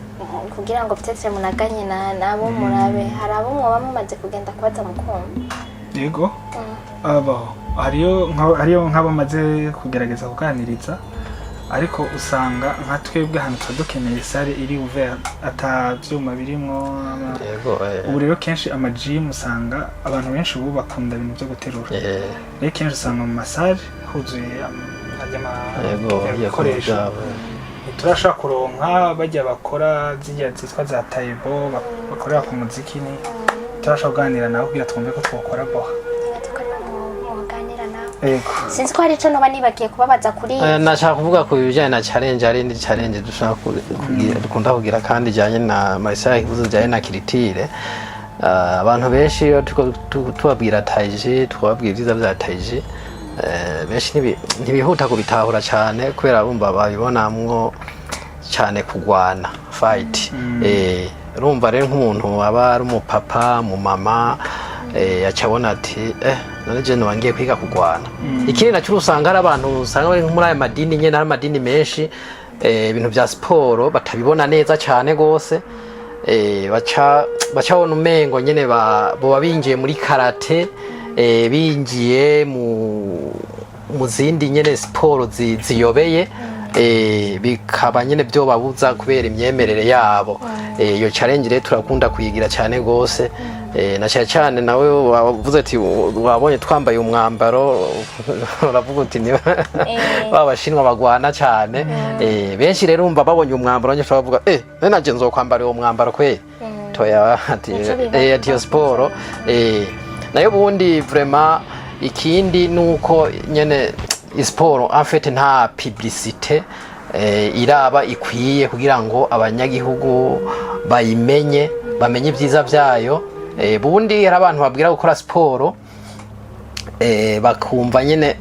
kugira ngo peut-être munaganye nabo murabe hari abo mwoba mumaze kugenda kubaza mukumva? Yego, abaho hariyo nk'abamaze kugerageza kuganiriza, ariko usanga nka twebwe ahantu tuba dukeneye salle iri ouvert, ata byuma birimwo Yego. Ubu rero kenshi ama gym usanga abantu benshi ubu bakunda ibintu byo guterura. Rero kenshi usanga mu ma salle huzuye ajya ibikoresho. Byabo. Ntiturashobora kuronka bajya bakora zirya zitwa za Tae Bo, bakorera ku muziki, ni turashobora kuganira nabo kugira twumve ko twokora boha. Muganira nabo. Yego. Sinzi ko hari ico noba nibagiye kubabaza kuri Nashaka kuvuga ku bijyanye na challenge. Hari indi challenge dushaka kugira, dukunda kugira, kandi ijyanye na Marcel yavuze, ijyanye na culture. Abantu benshi iyo turiko tubabwira tai chi, tukababwira ibyiza bya tai chi, benshi ntibihuta kubitahura cyane, kubera bumva babibonamwo cyane kugwana, fight. Urumva rero nk'umuntu aba ari umupapa, umumama, aca abona ati: "None je noba ngiye kwiga kugwana?" Ikindi nacyo, usanga hari abantu usanga bari muri aya madini nyene, hari amadini menshi, ibintu bya siporo batabibona neza cyane gose. Baca babona umengo nyene boba binjiye muri karate, binjiye mu zindi nyene siporo ziyobeye, bikaba nyene byo babuza kubera imyemerere yabo. Iyo challenge rero turakunda kuyigira cyane gose, na cyane cyane nawe wavuze ati wabonye twambaye umwambaro, uravuga uti ni ba bashinwa bagwana cyane. Benshi rero umva babonye umwambaro nyine bavuga: "None nanje nzokwambara uwo mwambaro kwe?" Toya, ati Nico biba. Ati iyo siporo nayo bundi vraiment. Ikindi nuko nyene siporo en fait nta publicité iraba ikwiye kugira ngo abanyagihugu bayimenye, bamenye ibyiza byayo. Bundi hari abantu babwira gukora siporo, bakumva nyene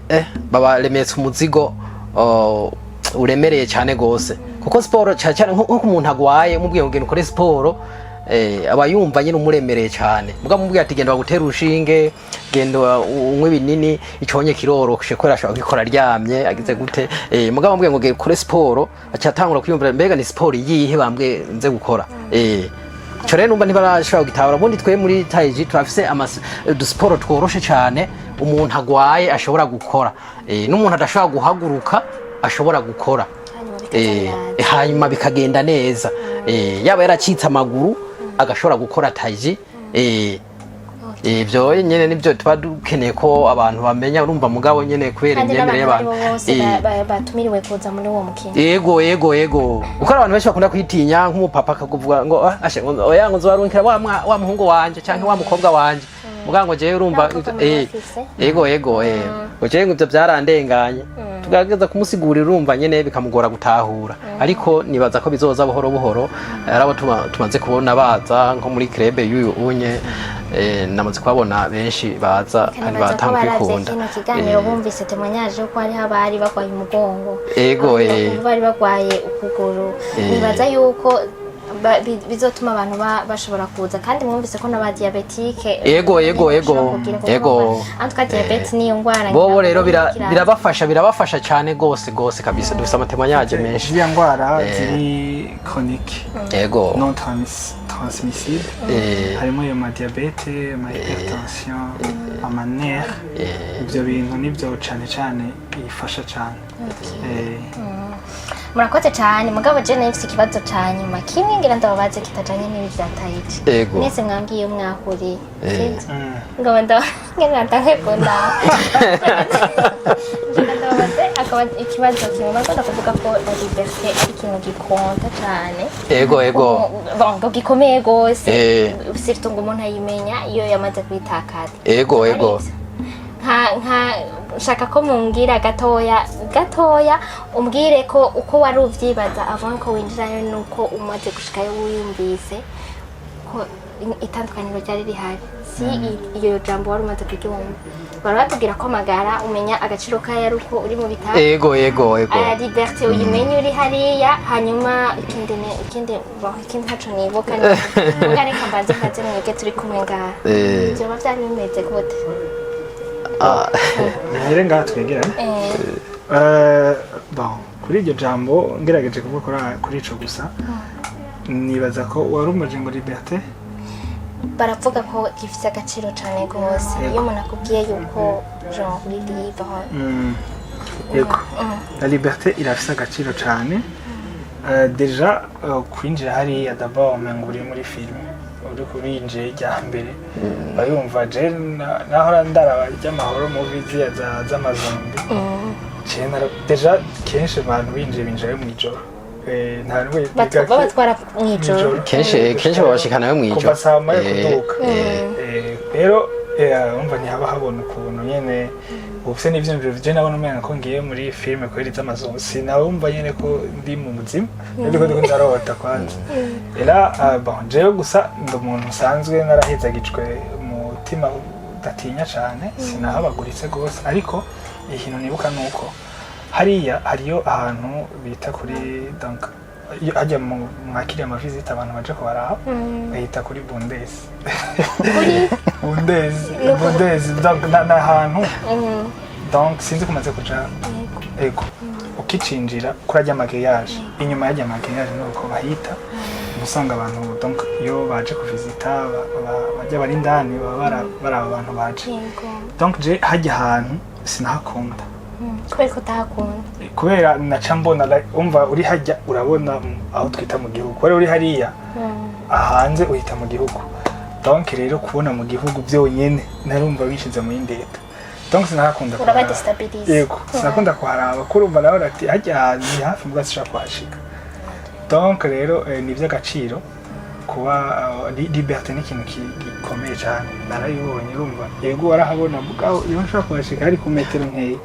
babaremetse umuzigo, oh, uremereye cyane gose, kuko siporo cyane cyane nko umuntu agwaye, umubwiye ngo genda ukore siporo, aba yumva nyine umuremereye cyane. Muga mubwiye ati genda bagutera urushinge, genda unywe ibinini, iconye kiroroshe kubera ashobora kubikora aryamye agize gute. Muga mubwiye ngo genda ukore siporo, aca atangura kwiyumvira: mbega ni siporo iyihe bambwiye nze gukora? Ico rero numva ntibarashobora kugitahura. Ubundi twe muri tai chi turafise udusiporo tworoshe cyane umuntu agwaye ashobora gukora, n'umuntu adashobora guhaguruka ashobora gukora. Hanyuma bikaza biraza. Hanyuma bikagenda neza. Yaba yaracitse amaguru agashobora gukora tai chi. Ivyo nyene nivyo tuba dukeneye ko abantu bamenya, urumva, mugabo nyene kubera Kandi imyemerere n'abantu y'abantu. aribo bose batumiriwe kuza muri uwo mukino. Ego, kuko hari abantu benshi bakunda kwitinya, nk'umupapa akakuvuga ngo: "Ah, ashe, ngo oya, ngo nzobarunkira wa muhungu wanje canke wa mukobwa wanje, muga ngo jewe urumva." N'abakobwa murabafise? Ego, ngo jewe ngo ivyo byarandenganye. Tugerageza kumusigurira, urumva nyene bikamugora gutahura, ariko nibaza ko bizoza buhoro buhoro. Hari abo tumaze kubona baza nko muri club y'uyu unye, namaze kubabona benshi baza kandi Kanibaza ko batanga baravye kwikunda. kino kiganiro bumvise témoignage yuko hariho abari bagwaye umugongo, abandi bakumva bari bagwaye ukuguru. Nibaza yuko bizotuma abantu bashobora kuza, kandi mwumvise ko n'aba diabétiques Ego. En tout cas, diabète niyo ngwara Bobo ngira rero ngo kiraza. birabafasha cyane gose gose kabisa, dufise ama témoignages menshi. Ziriya ndwara ziri chronique, non transmissible, harimo ayo ma diabète, ama hypertension, ama nerfs, ibyo bintu nibyo cyane cyane ifasha cyane. Murakoze cyane, mugabo je nari mfise ikibazo ca nyuma kimwe ngira ndababaze kitajanye n'ibi vya tai chi. Mwese mwambwiye iyo mwahuriye, sivyo? Ngoma ngira ndange kunda ngira ndababaze akaba ikibazo kimwe. Bakunda kuvuga ko la liberté ari ikintu gikonta cane. Ego. Bon, ngo gikomeye gose, surtout ngo umuntu ayimenya iyo yamaze kuyitakaza. Ego. Nka nshaka ko mumbwira gatoya gatoya, umbwire ko uko wari uvyibaza avant ko winjirayo nuko umaze gushikayo wiyumvise ko itandukaniro ryari rihari, si iyo jambo wari umaze kuryumva. Bari batubwira ko amagara umenya agaciro kayo ari uko uri mu bitaro. Ego. Aya liberté uyimenye uri hariya. Hanyuma ikindi ikindi, bon, ikindi ntaco nibuka, muga reka mbanze mbaze mwebwe turi kumwe ngaha. Vyoba vyari bimeze gute? Rero ngaha twegerane. Bon, kuri iryo jambo ngerageje kuvuga kuri ico gusa, nibaza ko wari umuje ngo liberté. Baravuga ko gifite agaciro cyane rwose iyo umuntu akubwiye yuko genre uri libre. Yego, la liberté irafise agaciro cyane. Déjà kwinjira hariya d'abord umengo uri muri film, uriko urinjiye rya mbere bayumva. Je nahora ndaraba ry'amahoro movie ziriya z'amazombi. Je déjà kenshi abantu binjiye binjirayo mw'ijoro. Nta n'umwe Babatwara mw'ijoro. Mw'ijoro. Kenshi babashikanayo mw'ijoro. Kuva saa moya kuduka. Rero umva ntihaba habona ukuntu nyene ubufise n'ivyiyumviro. Je nabona umenga ko ngiye muri filime kubera iz'amazombi, sinabumva nyene ko ndi mu buzima, ndiko ndarota kwanza. Era bon, jewe gusa ndi umuntu usanzwe narahezagijwe umutima udatinya cane, sinahabaguritse gose. Ariko ikintu nibuka nuko hariya hariyo ahantu bita kuri, donc iyo hajya mwakiriye ama visites, abantu baje kubaraba, bahita kuri Bundesi. Kuri Bundesi, Bundesi, donc ni ahantu, donc sinzi kumaze kuja. Ego, ukicinjira kuri ajya ama grillage, inyuma y'ajya ama grillage nuko bahita, uba usanga abantu, donc iyo baje kuvisita bajya bari indani, baba baraba abantu baje. Donc je hajya ahantu sinahakunda. Kubera ko utahakunda? Kubera naca mbona like, umva uri hajya urabona aho twita mu gihugu, kubera uri hariya hanze uhita mu gihugu. Donc rero kubona mu gihugu byonyene narumva bishize mu yindi leta, donc sinahakunda Uraba kuharaba. déstabilisé. Yego, sinakunda kuharaba kurumva nawe ati hajya ahantu ni hafi mbwa sinshobora kuhashika. Donc rero ni iby'agaciro kuba liberté ni ikintu gikomeye cyane. Narayibonye, urumva, yego warahabona, mugabo iyo nshobora kuhashika hari ku metero nkeya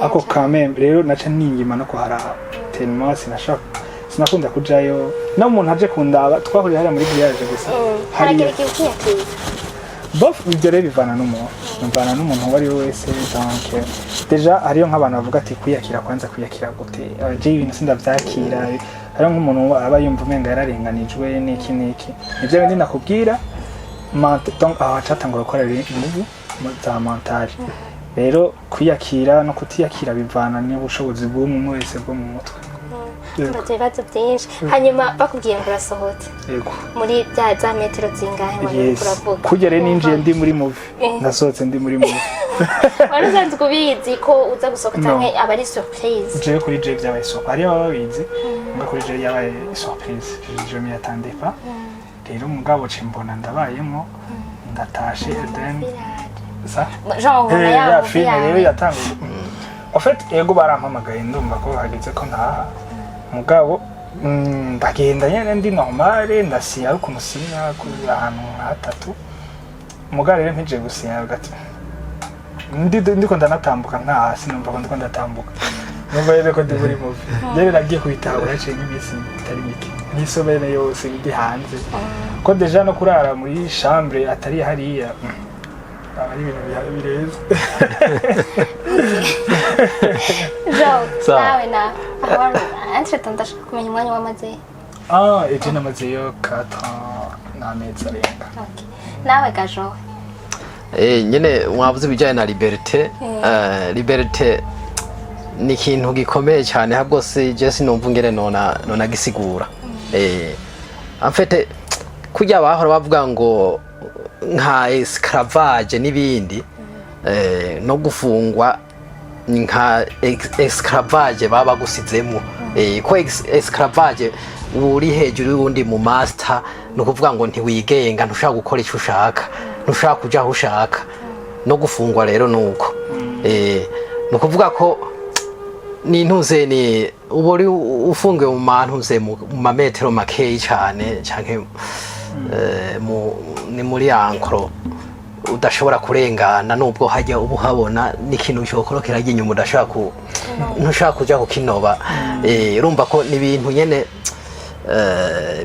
ako kamembe, rero naca ningima no kuharaba tellement sinashaka, sinakunda kujayo. No umuntu aje kundaba twahuriye hariya muri village gusa Haragera hariya. igihe ukiyakira. Bof, ibyo rero bivana n'umuntu, bivana n'umuntu uwo ari we wese. Donc déjà hariyo nk'abantu bavuga ati kwiyakira kwanza, kwiyakira gute? Je ibintu sindavyakira. Hariyo nk'umuntu aba yumva umenga yararenganijwe n'iki n'iki, nivyo bindi nakubwira. Donc aho hacatangura gukora inguvu za mental. Rero kwiyakira no kutiyakira bivana n'ubushobozi bw'umwe wese bwo mu mutwe. Yego. Mbaza ibibazo byinshi. Hanyuma bakubwiye ngo urasohotse Yego. muri bya za metero zingahe wari Yes. uriko uravuga? Kurya rero ninjiye ndi muri movie, nasohotse ndi muri movie. Wari usanzwe ubizi ko uza gusohoka No. canke aba ari surprise? Jewe kuri je byabaye surprise, hariyo baba babizi, mbwa kuri je yabaye surprise, je m'y attendais pas. Rero mugabo ce mbona ndabayemo. Ndatashe, then sa Genre ubona Eh, ya ya movie filime rero yawe. yatanguye. En fait, ego, barampamagaye, ndumva ko hageze ko ntaha, mugabo ndagenda nyene ndi normale, ndasinya, ariko umusinya kuri ahantu hatatu. Mugabo rero mpije gusinya hagati ndiko ndanatambuka ntaha, sinumva ko ndiko ndatambuka, numva rero ko ndi muri movie. Rero nagiye kubitahura haciye nk'iminsi itari mike, nk'isomene yose ndi hanze, ko déjà no kurara muri chambre atari hariya aba ari ibintu birenze. Genre Sawa. Nawe na aho entre temps ndashaka kumenya umwanya wamaze. Ah, eje namazeyo 4 ans n'amezi arenga. Okay. Nawe gajo? Nyene mwavuze ibijyanye na liberté. Liberté ni ikintu gikomeye cyane, ahubwo si je sinumva ingene nona gisigura. En fait, kurya bahora bavuga ngo nka esclavage n'ibindi, no gufungwa ni nka esclavage baba bagusizemo. Ko esclavage uri hejuru y'uwundi mu master, ni ukuvuga ngo ntiwigenga, ntushaka gukora icyo ushaka, ntushaka kuja aho ushaka. No gufungwa rero nuko ni ukuvuga ko ni ntuze ni uba uri ufungiwe mu mantuze mu mametero makeyi cyane, canke ni muri enclos udashobora kurengana, nubwo hajya uba uhabona n'ikintu cyokorokera inyuma udashobora ku ntushobora kuja kukinoba. Urumva ko ni ibintu nyene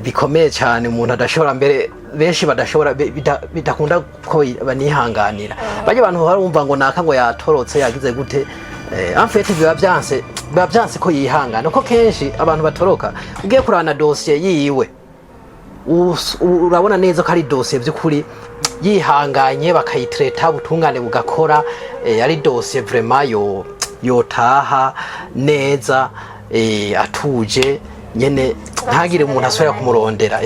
bikomeye cyane, umuntu adashobora, mbere benshi badashobora, bidakunda ko banihanganira. Bajya abantu barumva ngo naka ngo yatorotse, yagize gute, en fait biba byanse ko yihangana, ko kenshi abantu batoroka ugiye kurana dosiye yiwe, urabona neza ko ari dosiye by'ukuri yihanganye bakayitreta, ubutungane bugakora, ari dosiye vraiment yo yotaha neza, atuje nyene, ntagire umuntu asubira kumurondera.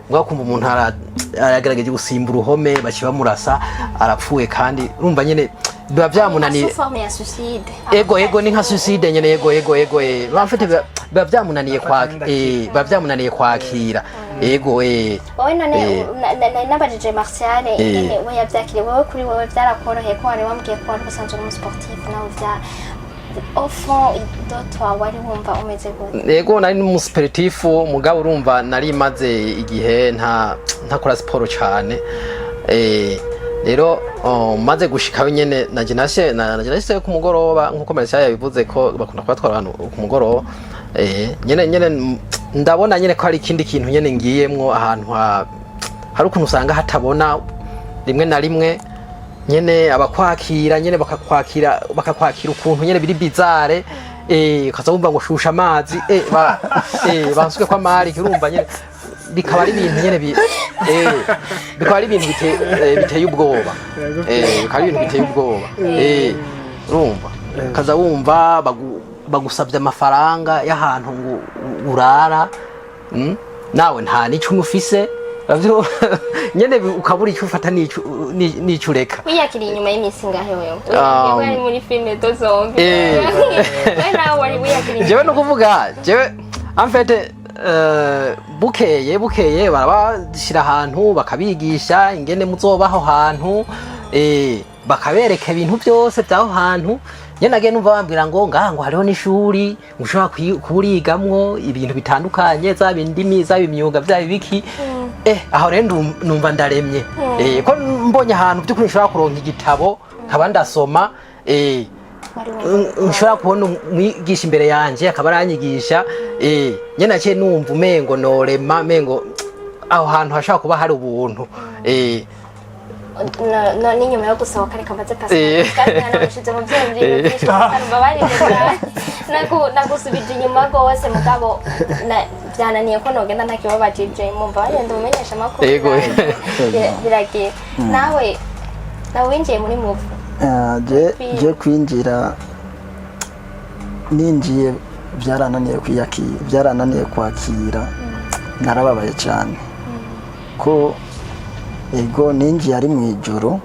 Mbwa kumva umuntu aragerageje gusimba uruhome, baciye bamurasa arapfuye, kandi urumva nyene biba byamunaniye. Sous forme ya suicide. Ego, ni nka suicide nyene. Ego, bafite biba byamunaniye kwakira, biba byamunaniye kwakira, ego. Wowe none nabajije Martial ingene we yavyakiriye. Wowe, kuri wowe vyarakoroheye, ko wari wambwiye ko wari usanzwe uri umusportif, nawe vya au fond de toi wari wumva umeze gute? Ego, nari n'umusportif, mugabo urumva nari maze igihe ntakora siporo cyane. Rero maze gushikayo nyene naje nashyize ku mugoroba, nkuko Martial yabivuze ko bakunda kubatwara abantu ku mugoroba. Nyene ndabona nyene ko hari ikindi kintu nyene ngiyemwo, ahantu hari ukuntu usanga hatabona rimwe na rimwe nyene abakwakira nyene bakakwakira ukuntu nyene biri bizarre, ukaza wumva ngo shusha amazi, bansuke kwa mari, urumva nyene bikaba ari ibintu nyene bikaba ari ibintu biteye ubwoba, bikaba ari ibintu biteye ubwoba. Urumva ukaza wumva bagusabye amafaranga y'ahantu ngo urara, nawe nta n'icumi ufise. Nyene ukabura icyo ufata n'ico ureka. Wiyakiriye inyuma y'iminsi ingahe wewe? Wewe wari muri filime de zombie. We nawe wari wiyakiriye? Jewe no kuvuga jewe, en fait, bukeye barabashira ahantu bakabigisha ingene muzobaho hantu, bakabereka ibintu byose by'aho hantu nyene. Nagiye numva bambwira ngo ngaha ngo hariho n'ishuri ngo ushobora kurigamwo ibintu bitandukanye, zaba indimi, zaba imyuga, byaba ibiki. Aho rero numva ndaremye, ko mbonye ahantu by'ukuri nshobora kuronka igitabo nkaba ndasoma, Wari wumva nshobora kubona umwigisha imbere yanje akaba aranyigisha, nyene naciye numva umengo norema, mengo aho hantu hashobora kuba hari ubuntu. No n'inyuma yo gusohoka, reka mbaze Pascal. Pascal nanamushize mu vyiyumviro vyinshi. Pascal, mbabarire cyane. Nagusubije inyuma rwose, mugabo vyananiye ko nogenda ntakibabajije. Mumbabarire, ndumumenyesha amakuru. Yego. Biragiye. Nawe winjiye muri movie? Je kwinjira, ninjiye byarananiye kwiyakira, byarananiye kwakira, narababaye cyane ko ego ninjiye ari mu ijoro.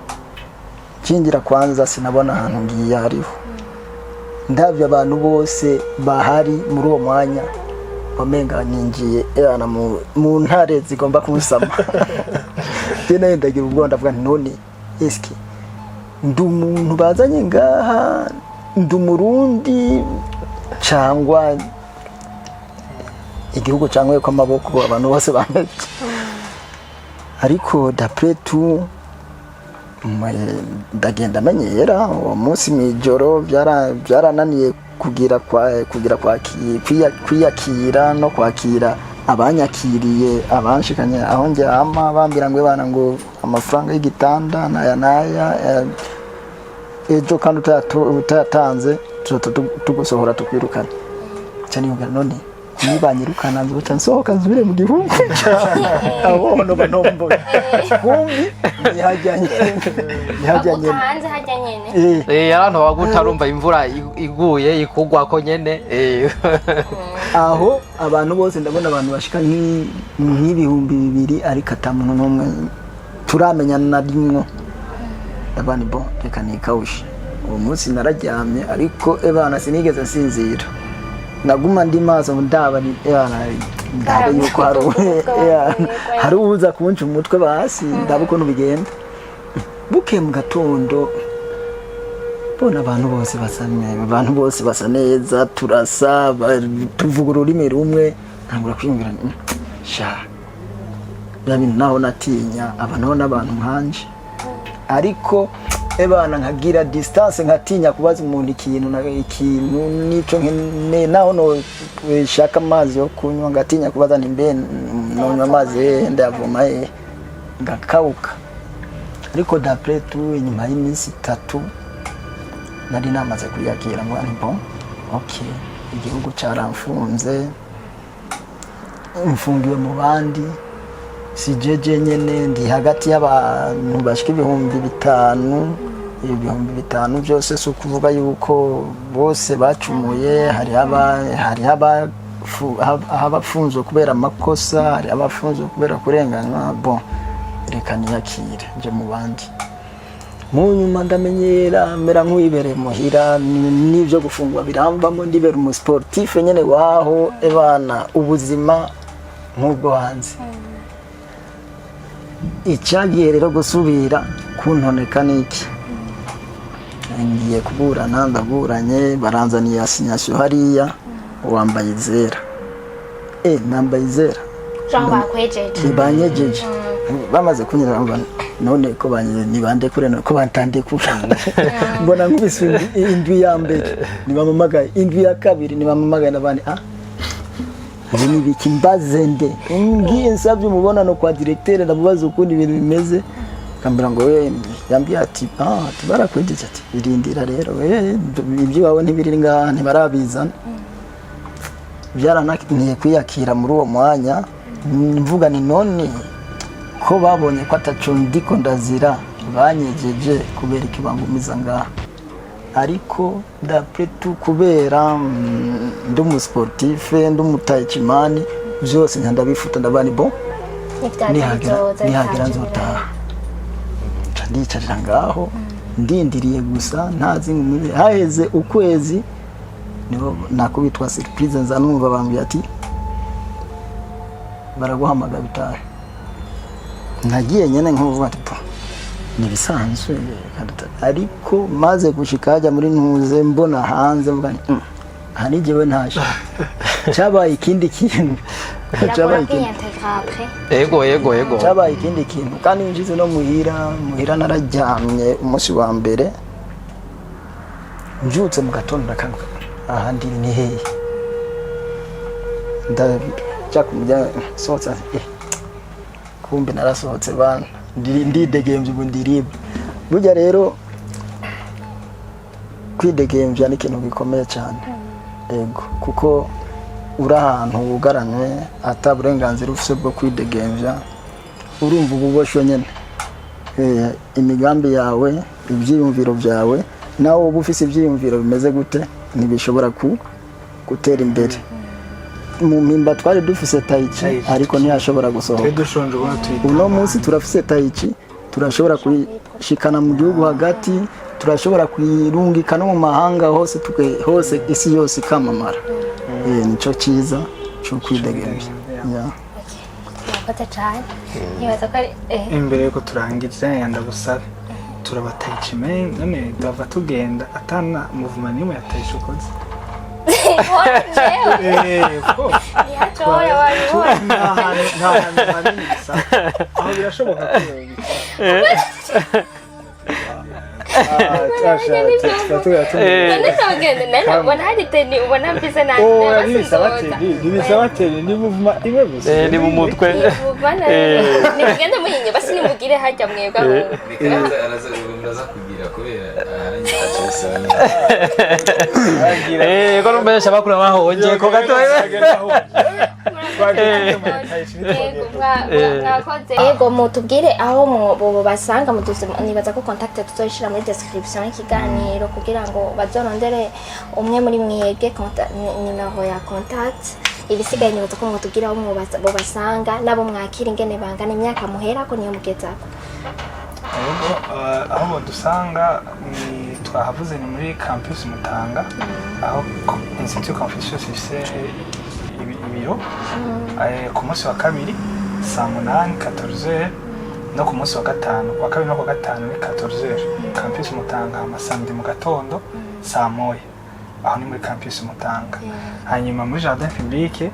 Nkinjira kwanza sinabona ahantu ngiye hariho, ndabye abantu bose bahari muri uwo mwanya, wamenga ninjiye erana mu ntare zigomba kunsama. Je nawe ndagira ubwoba, ndavuga nti none eske ndi umuntu bazanye ngaha, ndi Umurundi cyangwa igihugu cyangwa ko amaboko abantu bose bameze? Ariko d'après tout ndagenda menyera. Uwo munsi mw'ijoro byarananiye kugira kwa kugira kwiyakira no kwakira abanyakiriye, abanshikanye aho njyama, bambwira ngo bana, ngo amafaranga y'igitanda naya naya, ejo kandi utayatanze tuzoca tugusohora tukwirukana. Cyane niyumvira, none nibanyirukana nzoca nsohoka nsubire mu gihugu, abo noba nomboye kumbi nihajya nyene, nihajya Baguta nyene. Hanze hajya nyene. Abantu baguta, urumva imvura iguye ikugwako nyene. Aho abantu bose ndabona abantu bashika nk'ibihumbi 2, ariko ata muntu n'umwe turamenyana na rimwo. Ndavuga ni bon, reka nikawushe. Uwo munsi nararyamye, ariko ebana sinigeze nsinzira, naguma ndi maso ngo ndaba ni ebana ndabe yuko hari uza kunca umutwe, basi ndabe ukuntu bigenda. Bukeye mu gatondo mbona abantu bose basa neza, abantu bose basa neza, turasa, tuvuga ururimi rumwe. Ntangura kwiyumvira nti, sha bya bintu naho natinya aba naho n'abantu nkanje, ariko ebana nkagira distance, nkatinya kubaza umuntu ikintu na ikintu nico nkeneye. Naho no shaka amazi yo kunywa, ngatinya kubaza nti mbe nonywa amazi hehe, ndayavoma hehe? Ngakawuka. Ariko d'après tout inyuma y'iminsi 3 nari namaze kuyakira, ngo ni bon, ok, igihugu cyaramfunze, mfungiwe mu bandi, si jeje nyene, ndi hagati y'abantu bashika 5000. 5000 byose si ukuvuga yuko bose bacumuye. Hariho abafunzwe kubera amakosa, hariho abafunzwe kubera kurenganywa. Bon, reka niyakire nje mu bandi. Mu nyuma ndamenyera, mera nk'uwibereye muhira, n'ibyo gufungwa biramvamo, ndibera umusportif nyene waho, ebana ubuzima nk'ubwo hanze. Icyagiye rero gusubira kuntoneka niki? Ngiye kuburana, ndaburanye, baranzaniye assignation hariya, wambaye izera, nambaye izera. Genre bakwejeje. Ntibanyegeje. Bamaze kunyura none ko banye nibande kure ko batandekura, mbona nkubise indwi ya mbere ntibamamagaye, indwi ya kabiri ntibamamagaye, n'abandi ibi ni ibiki? Mbaze nde? Ngiye nsabye umubonano kwa directeur, ndamubaza ukundi ibintu bimeze, akambwira ngo we yambwiye ati ah, ati barakwejeje, ati birindira rero we, iby'iwawe ntibiri ngaha, ntibarabizana. Byarananiye kwiyakira muri uwo mwanya. Mvuga ni none ko babonye ko ataco ndiko ndazira, banyegeje, kubera iki bangumiza ngaha? Ariko d'après tout kubera ndi umusportif, ndi umutaichimani, byose nka ndabifuta, ndavuga ni bon, nivyaza nihagera bizoza nihagera bitaje. Nzotaha. Nca ndiyicarira ngaho ndindiriye gusa, ntazi ngo haheze ukwezi niho nakubitwa surprise, nza numva bambwiye ati baraguhamagara utahe. Nagiye nyene nkuvuga ati po ni ibisanzwe, ariko maze gushika hajya muri ntuze mbona hanze, mvuga nti aha ni jewe ntashe." Cyabaye ikindi kintu. Biragora Cyabaye ikindi kwiintegra après. Ego. Cyabaye ikindi kintu. Kandi njize no muhira, muhira nararyamye umunsi wa mbere, mbyutse mu gatondo ndakanguka, aha ndi ni hehe? Ndaja ku muryango, sohotse, kumbe narasohotse bana, ndidegembya ubu, ndiribwa. Burya rero kwidegembya ni ikintu gikomeye cyane, ego, kuko uri ahantu wugaranywe ata burenganzira ufite bwo kwidegembya, urumva uba uboshwe nyine. Imigambi yawe, ibyiyumviro byawe, nawe uba ufite ibyiyumviro bimeze gute, ntibishobora gutera imbere. Mu Mpimba twari dufise tai chi, Tai chi. ariko ntiyashobora gusohoka. Twe dushonje ubona tuyita. Uno munsi turafise tai chi, turashobora kuyishikana mu gihugu hagati, turashobora kuyirungika no mu mahanga hose, hose isi yose ikamamara. Nico cyiza cyo kwidegembya. Yeah. Murakoze. Murakoze cyane. Ntibaza ko ari Imbere yuko turangiza, ndagusabe, turaba tai chi men, none duhava tugenda atana mouvement n'imwe ya tai chi ukoze? Jewe? Of course. Ntihatoya wabibona. Nta hantu hanini bisaba, aho birashoboka ko wobikora. None ntogende none ubona hari tenue, ubona mfise nanjye? Oya, ntibisaba tenue, ntibisaba tenue, ni mouvement imwe gusa. Ni mu mutwe. Nimugende muhinye basi, nimugire hajya mwebwe aho. Reka araza, muraza kugira kubera aca bisaba. Ko numva bakura bahonje ko gatoya. Yego, mwakoze. Yego, mutubwire aho basanga nibaza ko contact tuzoyishira muri description y'ikiganiro kugira ngo bazorondere umwe muri mwebwe nimero ya contact. Ibisigaye nibaza ko mutubwire aho bobasanga n'abo mwakira ingene bangana, imyaka muherako niyo mugezako. Yego, aho badusanga ni twahavuze, ni muri campus Mutanga, aho Institut Confucius ifise ibiro. Ku munsi wa kabiri saa 8, 14h, no ku munsi wa gatanu, ku wa kabiri no ku wa gatanu ni 14h, campus Mutanga. Ama samedi mu gatondo saa 1, aho ni muri campus Mutanga. Hanyuma muri jardin public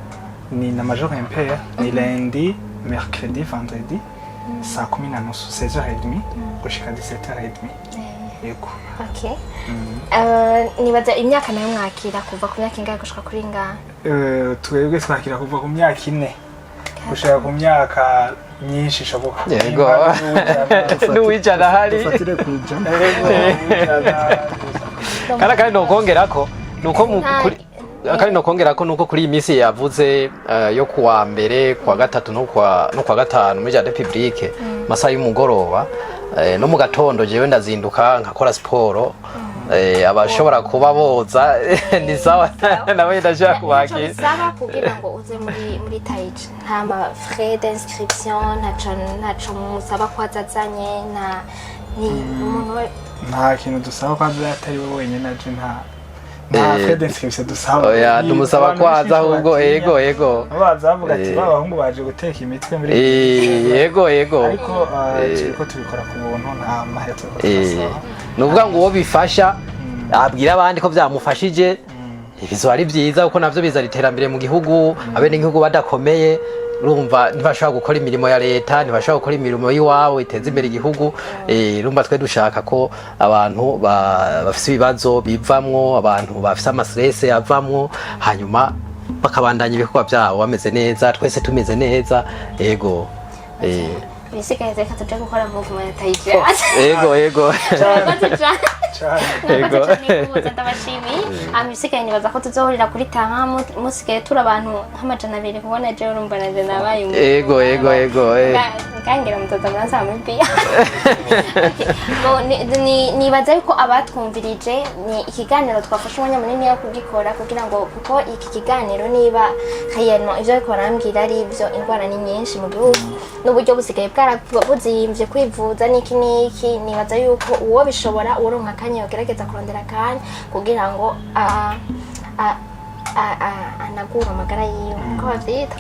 ni na major impair, ni lundi, mercredi, vendredi saa 10:30, 16h30 gushika 17h30. Yego. Okay. Nibaza imyaka nayo mwakira kuva ku myaka ingahe gushika kuri ingahe? Twebwe twakira kuva ku myaka 4 gushika ku myaka myinshi ishoboka. Yego. Nimba n'uw'ijana. N'uwijana ahari. Dufatire ku 100. Yego, uw'ijana. Kandi nokongerako nuko kuri kandi nokongerako nuko kuri iyi minsi yavuze yo kuwa mbere, kuwa gatatu no kuwa gatanu muri jardin public, masaha y'umugoroba no mu gatondo, jewe ndazinduka nkakora siporo. Abashobora kuba boza ni sawa, nawe ndashaka Nicyo kubakira. bisaba kugira ngo uze muri tai chi, nta ma frais d'inscription, ntaco musaba ko azazanye, nta ni umuntu Nta kintu dusaba ko aza, atari we wenyine aje, nta frais d'inscription dusaba. Oya, tumusaba Abantu ko benshi aza ahubwo. batinya. Ego. Baza bavuga ati ba bahungu baje guteka imitwe muri Yego. Ariko turiko tubikora ku buntu, nta mahera turiko turasaba. Ni ukuvuga ngo uwo bifasha abwira abandi ko byamufashije, bizoba ari byiza, kuko navyo bizana iterambere mu gihugu. Abenegihugu badakomeye, urumva ntibashobora gukora imirimo ya leta, ntibashobora gukora imirimo y'iwabo iteza imbere igihugu. Urumva twe dushaka ko abantu bafise ibibazo bivamwo, abantu bafise ama stress avamwo, hanyuma bakabandanya ibikorwa byabo bameze neza, twese tumeze neza. Yego. Ibisigaye reka tuje gukora mouvement ya tai chi. Ego. Murakoze cane. Cane. Murakoze cane kuza, ndabashimiye. Hama ibisigaye nibaza ko tuzohurira kuri taha, musigaye turi abantu nk'200, kubona jewe urumva nanje nabaye umuntu. Ego. Ngangira mutoza muransaba muri biya. Bon, nibaza yuko abatwumvirije, ni ikiganiro twafashe umwanya munini wo kugikora kugira ngo, kuko iki kiganiro niba réellement ivyo ariko barambwira ari ivyo, indwara ni nyinshi mu gihugu n'uburyo busigaye buzimvye kwivuza n'iki n'iki. Nibaza yuko uwo bishobora, uworonka akanya, yogerageza kurondera akanya kugira ngo anagure amagara yiwe, uko bavyita,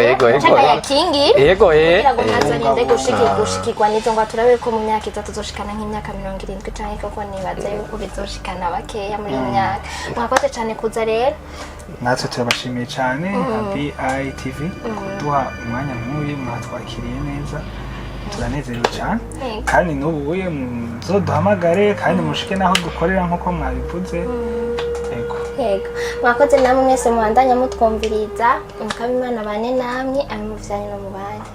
Yego. canke ayakingire Yego. kugira ngo ntazorinde gushikirwa n'izo ngo turabe ko mu myaka iza tuzoshikana nk'imyaka 70 canke, koko nibaza yuko bizoshikana bakeya muri iyo myaka. Mwakoze cane kuza rero. Natwe turabashimiye cyane nka BITV kuduha umwanya nk'uyu, mwatwakiriye neza, turanezerewe cyane. Yego. Kandi n'ubu uye muzoduhamagare kandi mushike n'aho dukorera nk'uko mwabivuze. Yego. Yego, mwakoze namwe mwese mubandanya mutwumviriza. Mukaba Imana bane namwe, abe mu vyanyu no mu bandi.